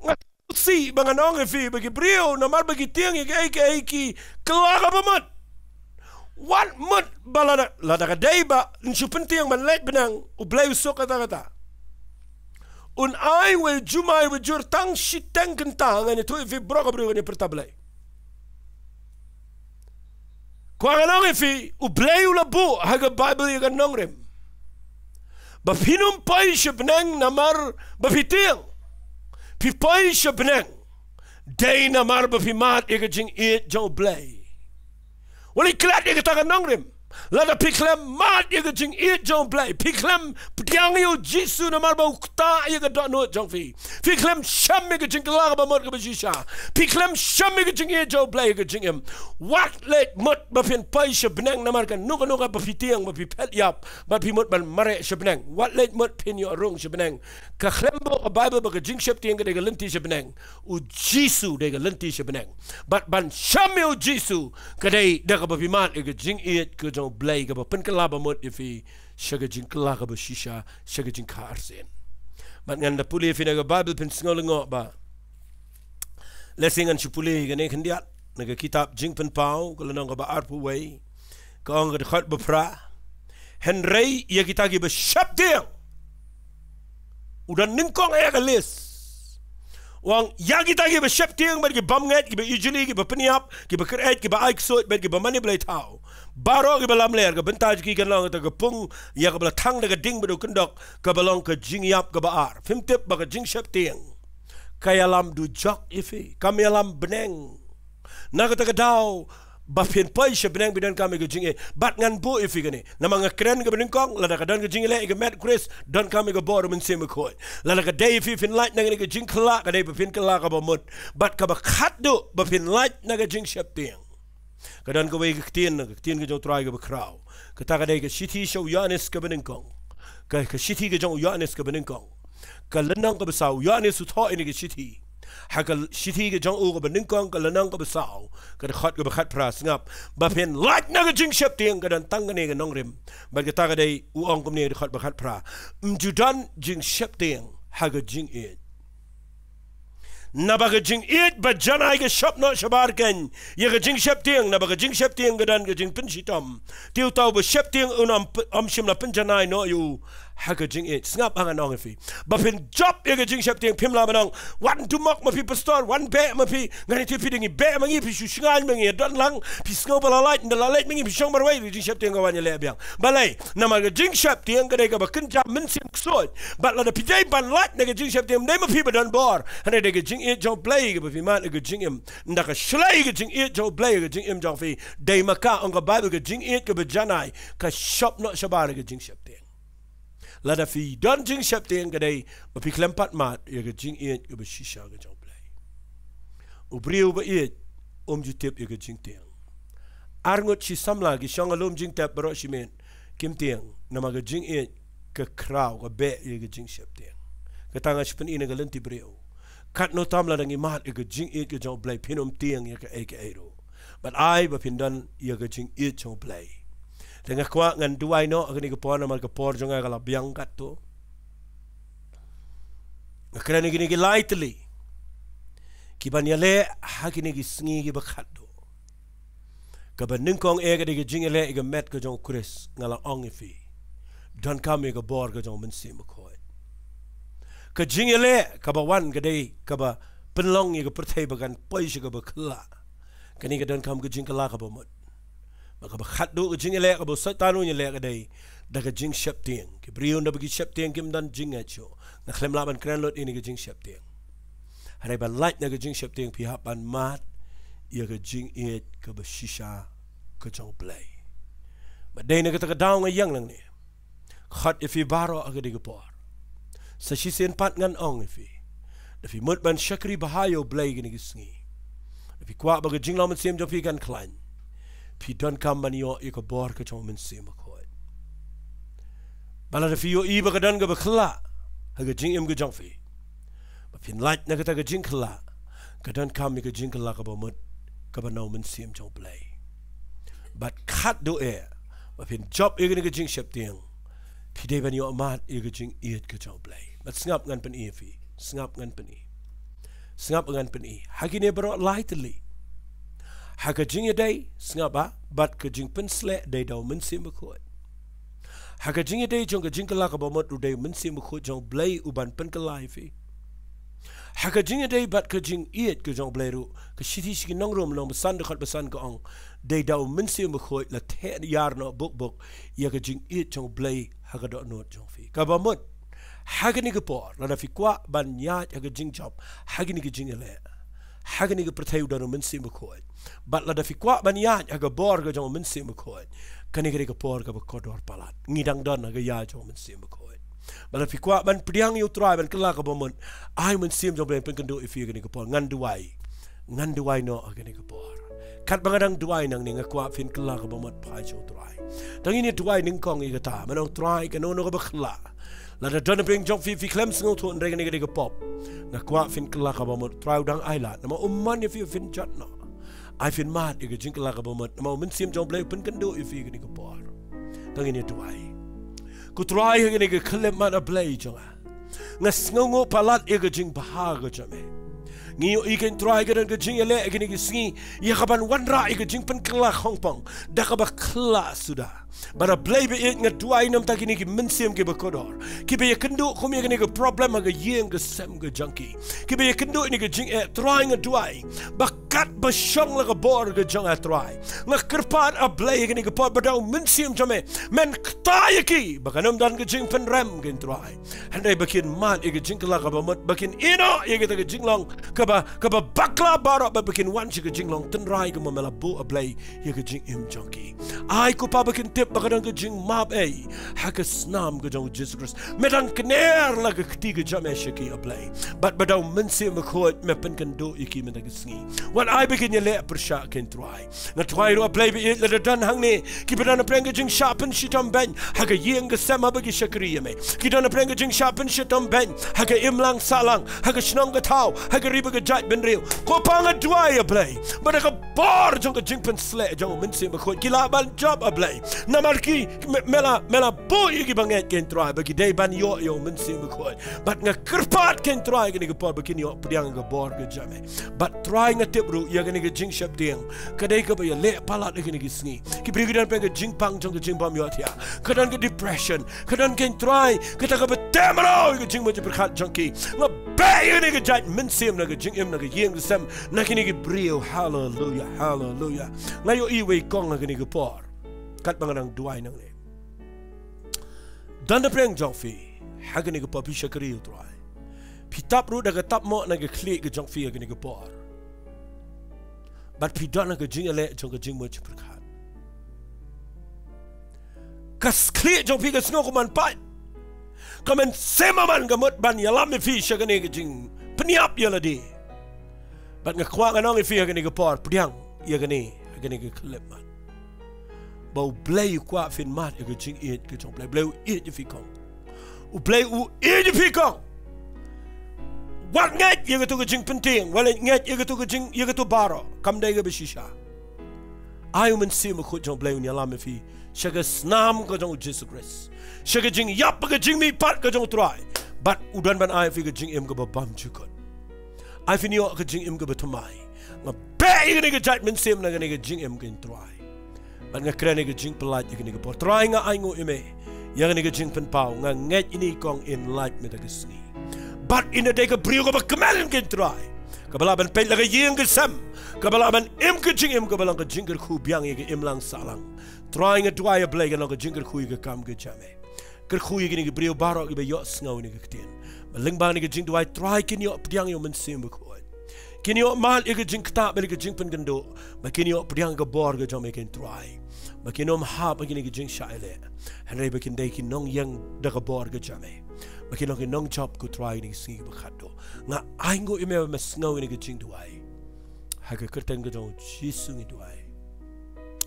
Nga sngewsih ba ngan ong ïa phi ba ki briew namar ba ki tieng ïa kiei kiei ki kylla kaba mut. Wat mut ba lada, lada ka dei ba yn shu pyntieng ban leit bneng, U Blei u suk katta katta. Un ai wei jumai wei jur tang shiteng kynta, ngan ïathuh ïa phi baroh ka briew kane pyrta Blei. Kwah ngan ong ïa phi, U Blei u la buh ha ka Baibl ïa ka nongrim ba phin ym poi sha bneng namar ba phi tieng. Phi poi sha bneng dei namar ba phi mad ïa ka jingïeit jong U Blei. Wat leit klet ïa kata ka nongrim. Lada phi khlem mad ïa ka jingïeit jong U Blei, phi khlem pdiang ïa U Jisu namar ba u ktah ïa ka dohnud jong phi, phi khlem shem ïa ka jingkylla kaba mut kaba shisha, phi khlem shem ïa ka jingïeit jong U Blei ha ka jingim, wat leit mut ba phin poi sha bneng namar kano kano kaba phi tieng, ba phi phet ïap, ba phi mut ban mareh sha bneng. Wat leit mut phin ïoh rung sha bneng. Ka khlem buh ka Baibl ba ka jingsheptieng ka dei ka lynti sha bneng. U Jisu dei ka lynti sha bneng. Bad ban shem ïa U Jisu ka dei da kaba phi mad ïa ka jingïeit ka jong U Blei kaba pynkylla ba mut ïa phi sha ka jingkylla kaba shisha, sha ka jingkha arsien. Bad ngan da pule ïa phi na ka Baibl, phin sngew lyngngoh bha. Lehse ngan shu pule ïa kane khyndiat na ka kitab Jingpynpaw, ka lynnong kaba arphew wei, ka ong ka dkhot ba phra. Hynrei ïa kita kiba sheptieng, u don nyngkong eh ka list. U ong ïa kita kiba sheptieng bad ki bymngeit, kiba ijli, kiba pynïap, kiba kyreit, kiba ai ksuid bad kiba mane blei thaw, baroh kiba lamler, ka bynta jong ki kan long kata ka pung ïa kaba la thang da ka ding bad u kyndok, kaba long ka jingïap kaba ar. Phim tip ba ka jingsheptieng ka ïalam dujok ïa phi, kam ïalam bneng. Na kata ka daw ba phin poi sha bneng phi donkam ïa ka jingïeit. Bad ngan buh ïa phi kane, namar nga kren kaba nyngkong, lada ka don ka jingïaleh ïa ka met Khrist, donkam ïa ka bor Mynsiem Bakhuid. Lada ka dei phi phin lait na kane ka jingkylla, ka dei ba phin kylla kaba mut. Bad kaba khatduh ba phin lait na ka jingsheptieng, ka don kawei ka ktien, ka ktien ka jong U Trai kaba khraw. Kata ka dei ka shithi sha u Ïoannis kaba nyngkong. Ka, ka shithi ka jong u Ïoannis kaba nyngkong, ka lynnong kaba saw. U Ïoannis u thoh ïa kane ka shithi ha ka shithi ka jong u kaba nyngkong, ka lynnong kaba saw, ka dkhot kaba khatphra. Sngap, ba phin lait na ka jingsheptieng ka don tang kane ka nongrim. Bad kata ka dei, u ong kumne ha ka dkhot ba khatphra: Ym ju don jingsheptieng ha ka jingïeit. Naba ka jingïeit ba janai ka shop noh shabar kein ïa ka jingsheptieng, naba ka jingsheptieng ka don ka jingpynshitom. Te uta uba sheptieng un ym p-, ym shym la pynjanai noh ïa u ha ka jingïeit. Sngap, ngan ong ïa phi, ba phin jop ïa ka jingsheptieng, phim lah ban ong, wan dumok ma phi pastor, wan beh ma phi. Ngan ïathuh ïa phi, dang ïa beh ma ngi, phi shu shngaiñ ma ngi, don lang phi sngew ba la lait, ynda la lait ma ngi phi shong marwei, ka jingsheptieng ka wan ïaleh biang. Balei? Namar ka jingsheptieng ka dei kaba kynja mynsiem ksuid. Bad lada phi dei ban lait na ka jingsheptieng, ym dei ma phi ba don bor, hynrei dei ka jingïeit jong U Blei kaba phi mad ïa ka jingim. Ynda ka shlei ka jingïeit jong U Blei ïa ka jingim jong phi, dei ma ka, ong ka Baibl, ka jingïeit kaba janai ka shop noh shabar ïa ka jingsheptieng. Lada phi don jingsheptieng ka dei ba phi khlem pat mad ïa ka jingïeit kaba shisha ka jong U Blei. U briew ba ïeit um ju tip ïa ka jingtieng. Arngut shi samla ki shong ha lum jingtep baroh shi miet kim tieng, namar ka jingïeit ka khraw, ka beh ïa ka jingsheptieng. Kata nga shu pyni na ka lynti briew. Katno tam lada ngi mad ïa ka jingïeit ka jong U Blei, phin ym tieng ïa kaei kaei ruh. Bad ai ba phin don ïa ka jingïeit jong U Blei. Te nga kwah ngan duwai noh ha kane ka por, namar ka por jong nga ka la biang katto. Nga kren ïa kine ki lai tylli ki ban ïaleh ha kine ki sngi kiba khatduh. Kaba nyngkong eh ka dei ka jingïaleh ïa ka met ka jong U Khrist. Nga la ong ïa phi, donkam ïa ka bor ka jong U Mynsiem Bakhuid. Ka jingïaleh kaba wan ka dei kaba pynlong ïa ka pyrthei ba kan poi sha kaba khyllah. Kane ka donkam ka jingkylla kaba mut. Bad kaba khatduh ka jingïaleh kaba u Soitan un ïaleh ka dei da ka jingsheptieng. Ki briew naba ki sheptieng kim don jingngeit shuh. Nga khlem lah ban kren lut ïa kane ka jingsheptieng. Hynrei ban lait na ka jingsheptieng phi hap ban mad ïa ka jingïeit kaba shisha ka jong U Blei. Bad dei na kata ka daw nga ïeng nangne khot ïa phi baroh ha kane ka por. Sa shisien pat ngan ong ïa phi, da phi mut ban shakri bha ïa U Blei kine ki sngi, da phi kwah ba ka jinglong mynsiem jong phi kan khlaiñ, phi donkam ban ïoh ïa ka bor ka jong U Mynsiem Bakhuid. Bad lada phi ïohi ba ka don kaba khyllah ha ka jingim ka jong phi, ba phin lait na kata ka jingkylla, ka donkam ïa ka jingkylla kaba mut kaba na U Mynsiem jong U Blei. Bad khatduh eh ba phin jop ïa kane ka jingsheptieng, phi dei ban ïoh mad ïa ka jingïeit ka jong U Blei. Bad sngap, ngan pyni ïa phi, sngap, ngan pyni, sngap, ngan pyni ha kine baroh lai tylli. Ha ka jingïadei, sngap, ah, bad ka jingpynsleh dei da U Mynsiem Bakhuid. Ha ka jingïadei jong ka jingkylla kaba mut ruh dei U Mynsiem Bakhuid jong U Blei uban pynkylla ïa phi. Ha ka jingïadei bad ka jingïeit ka jong U Blei ruh, ka shithi sha ki Nongrom lynnong ba san dkhot ba san ka ong, dei da U Mynsiem Bakhuid la theh ïar noh buk buk ïa ka jingïeit jong U Blei ha ka dohnud jong phi. Kaba mut, ha kane ka por lada phi kwah ban ïaid ha ka jingjop ha kane ka jingïaleh, ha kane ka pyrthei u don U Mynsiem Bakhuid, bad lada phi kwah ban ïaid ha ka bor ka jong U Mynsiem Bakhuid, kane ka dei ka por kaba kordor palat. Ngi dang don ha ka ïa jong U Mynsiem Bakhuid. Bad lada phi kwah ban pdiang ïa U Trai ban kylla kaba mut, ai U Mynsiem jong U Blei un pynkynduh ïa phi ha kane ka por. Ngan duwai, ngan duwai noh ha kane ka por. Katba nga dang duwai nangne, nga kwah phin kylla kaba mut phai sha U Trai. Tang ngin ïa duwai nyngkong ïa kata. Mynta, Trai, kano kano kaba khyllah, lada don ha pdeng jong phi, phi khlem sngewthuh, hynrei kane ka dei ka pop, nga kwah phin kylla kaba mut. Trai u dang ailad, namar u mon ïa phi ba phin jot noh. Ai phin mad ïa ka jingkylla kaba mut, namar U Mynsiem jong U Blei u pynkynduh ïa phi ha kane ka por. Tang ngin ïa duwai. Ko Trai, ha kane ka khyllipmat, ah Blei jong nga, nga sngewnguh palat ïa ka jingbha ka jong me. Ngi ïohi, ko Trai, ka don ka jingïaleh ha kine ki sngi ïa kaban wanrah ïa ka jingpynkylla khongpong da kaba khyllah suda. Bad ah Blei ba ïeit, nga duwai na ka bynta kine ki mynsiem kiba kordor, kiba ïakynduh kum ïa kane ka problem ha ka ïing ka sem ka jong ki, kiba ïakynduh ïa kane ka jingeh. Trai, nga duwai ba katba shong la ka bor ka jong nga, Trai, nga kyrpad, ah Blei, ha kane ka por ba da U Mynsiem jong me men kta ïa ki, ba kan ym don ka jingpynrem, ko Trai, hynrei ba kin mad ïa ka jingkylla kaba mut, ba kin ïehnoh ïa kata ka jinglong kaba, kaba bakla baroh, bad ba kin wan sha ka jinglong tynrai kumba me la buh, ah Blei, ïa ka jingim jong ki. Ai ko Pa, ba kin tip ba ka don ka jingmap ei ha ka snam ka jong U Jisu Khrist. Me dang kner la ka kti ka jong me sha ki, ah Blei, bad ba da U Mynsiem Bakhuid me pynkynduh ïa ki mynta ka sngi. Wat ai ba kin ïaleh pyrshah, ko Trai. Nga duwai ruh, ah Blei ba ïeit, lada don hangne kiba don ha pdeng ka jingshah pynshitom beiñ ha ka ïing ka sem haba ki shakri ïa me, ki don ha pdeng ka jingshah pynshitom beiñ ha ka imlang sahlang, ha ka shnong ka thaw, ha ka ri bad ka jaitbynriew, ko Pa, nga duwai, ah Blei, ba da ka bor jong ka jingpynsleh jong U Mynsiem Bakhuid ki lah ban jop, ah Blei. Namar ki, me, me la, me la buh ïa ki bangeit, ko Trai, ba ki dei ban ïoh ïa u Mynsiem Bakhuid. Bad nga kyrpad, ko Trai, ha kane ka por ba kin ïoh pdiang ïa ka bor ka jong me. Bad Trai, nga tip ruh ïa kane ka jingsheptieng ka dei kaba ïaleh palat ha kine ki sngi. Ki briew ki don ha ka jingpang jong ka jingbymïohthiah. Ka don ka depression. Ka don, ko Trai, kata kaba tem ruh ïa ka jingmut jingpyrkhat jong ki. Nga beh ïa kane ka jait mynsiem na ka jingim, na ka ïing ka sem, na kine ki briew. Haleluia, haleluia. Nga ïohi iwei i kong ha kane ka por, katba nga dang duwai nangne. Don napdeng jong phi ha kane ka por, phi shakri, ko Trai. Phi tap ruh da ka tap moh na ka khlieh ka jong phi ha kane ka por. Bad phi don ha ka jingïaleh jong ka jingmut jingpyrkhat. Ka s-, khlieh jong phi ka sngew ka man pait. Ka mynsiem man ka mut ban ïalam ïa phi sha kane ka jingpynïap ïalade. Bad nga kwah ngan ong ïa phi ha kane ka por, pdiang ïa kane ha kane ka khyllipmat, ba U Blei u kwah phin mad ïa ka jingïeit ka jong U Blei. U Blei u ïeit ïa phi kong. U Blei u ïeit ïa phi kong. Wat ngeit ïa kato ka jingpyntieng, wat ngeit ïa kato ka jing, ïa kato baroh. Kam dei kaba shisha. Ai u Mynsiem Bakhuid jong U Blei un ïalam ïa phi sha ka snam ka jong U Jisu Khrist, sha ka jingïap, ka jingmihpat ka jong U Trai. Bad u don ban ai ïa phi ka jingim kaba bymjukut. Ai phin ïoh ka jingim kaba thymmai. Nga beh ïa kane ka jait mynsiem na kane ka jingim, ko Trai. Bad nga kren ïa ka jingpyllait ïa kane ka por. Trai, nga ainguh ïa me ïa kane ka jingpynpaw. Nga ngeit ine i kong in lait mynta ka sngi. Bad in da dei ka briew kaba kmen, ko Trai, kaba lah ban peit la ka ïing ka sem, kaba lah ban im ka jingim kaba long ka jingkyrkhu biang ïa ka imlang sahlang. Trai, nga duwai, ah Blei, kan long ka jingkyrkhu ïa ka kam ka jam, eh. Kyrkhu ïa kine ki briew baroh kiba ïohsngew ïa kane ka ktien. Ba lyngba kane ka jingduwai, Trai, kin ïoh pdiang ïa u Mynsiem Bakhuid. Kin ïoh mad ïa ka jingktah bad ïa ka jingpynkynduh. Ba kin ïoh pdiang ïa ka bor ka jong me, ko Trai. Ba kin ym hap ha kine ki jingshah ïaleh, hynrei ba kin dei ki nongïeng da ka bor ka jong me. Ba kin long ki nongjop, ko Trai, ha kine ki sngi kiba khatduh. Nga ainguh ïa me ba me sngew ïa kane ka jingduwai. Ha ka kyrteng ka jong U Jisu ngi duwai.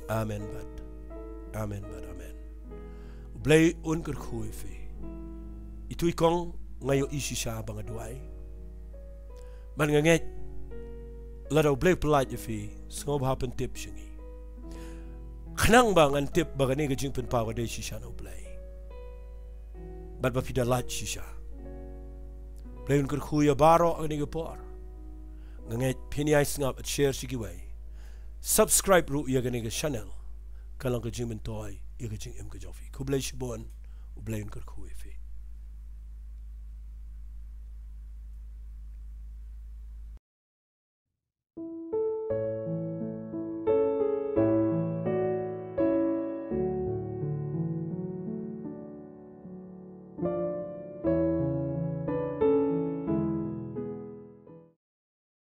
Amen bad amen bad amen. U Blei un kyrkhu ïa phi. Ito i kong, nga ïohi shisha ba nga duwai. Bad nga ngeit lada U Blei u pyllait ïa phi, sngewbha pyntip sha ngi, khnang ba ngan tip ba kane ka jingpynpaw ka dei shisha na U Blei, bad ba phi da lait shisha. U Blei un kyrkhu ïa baroh ha kane ka por. Nga ngeit phin ïai sngap bad share sha kiwei. Subscribe ruh ïa kane ka channel. Kan long ka jingmyntoi ïa ka jingim ka jong phi. Khublei shibun. U Blei un kyrkhu ïa phi.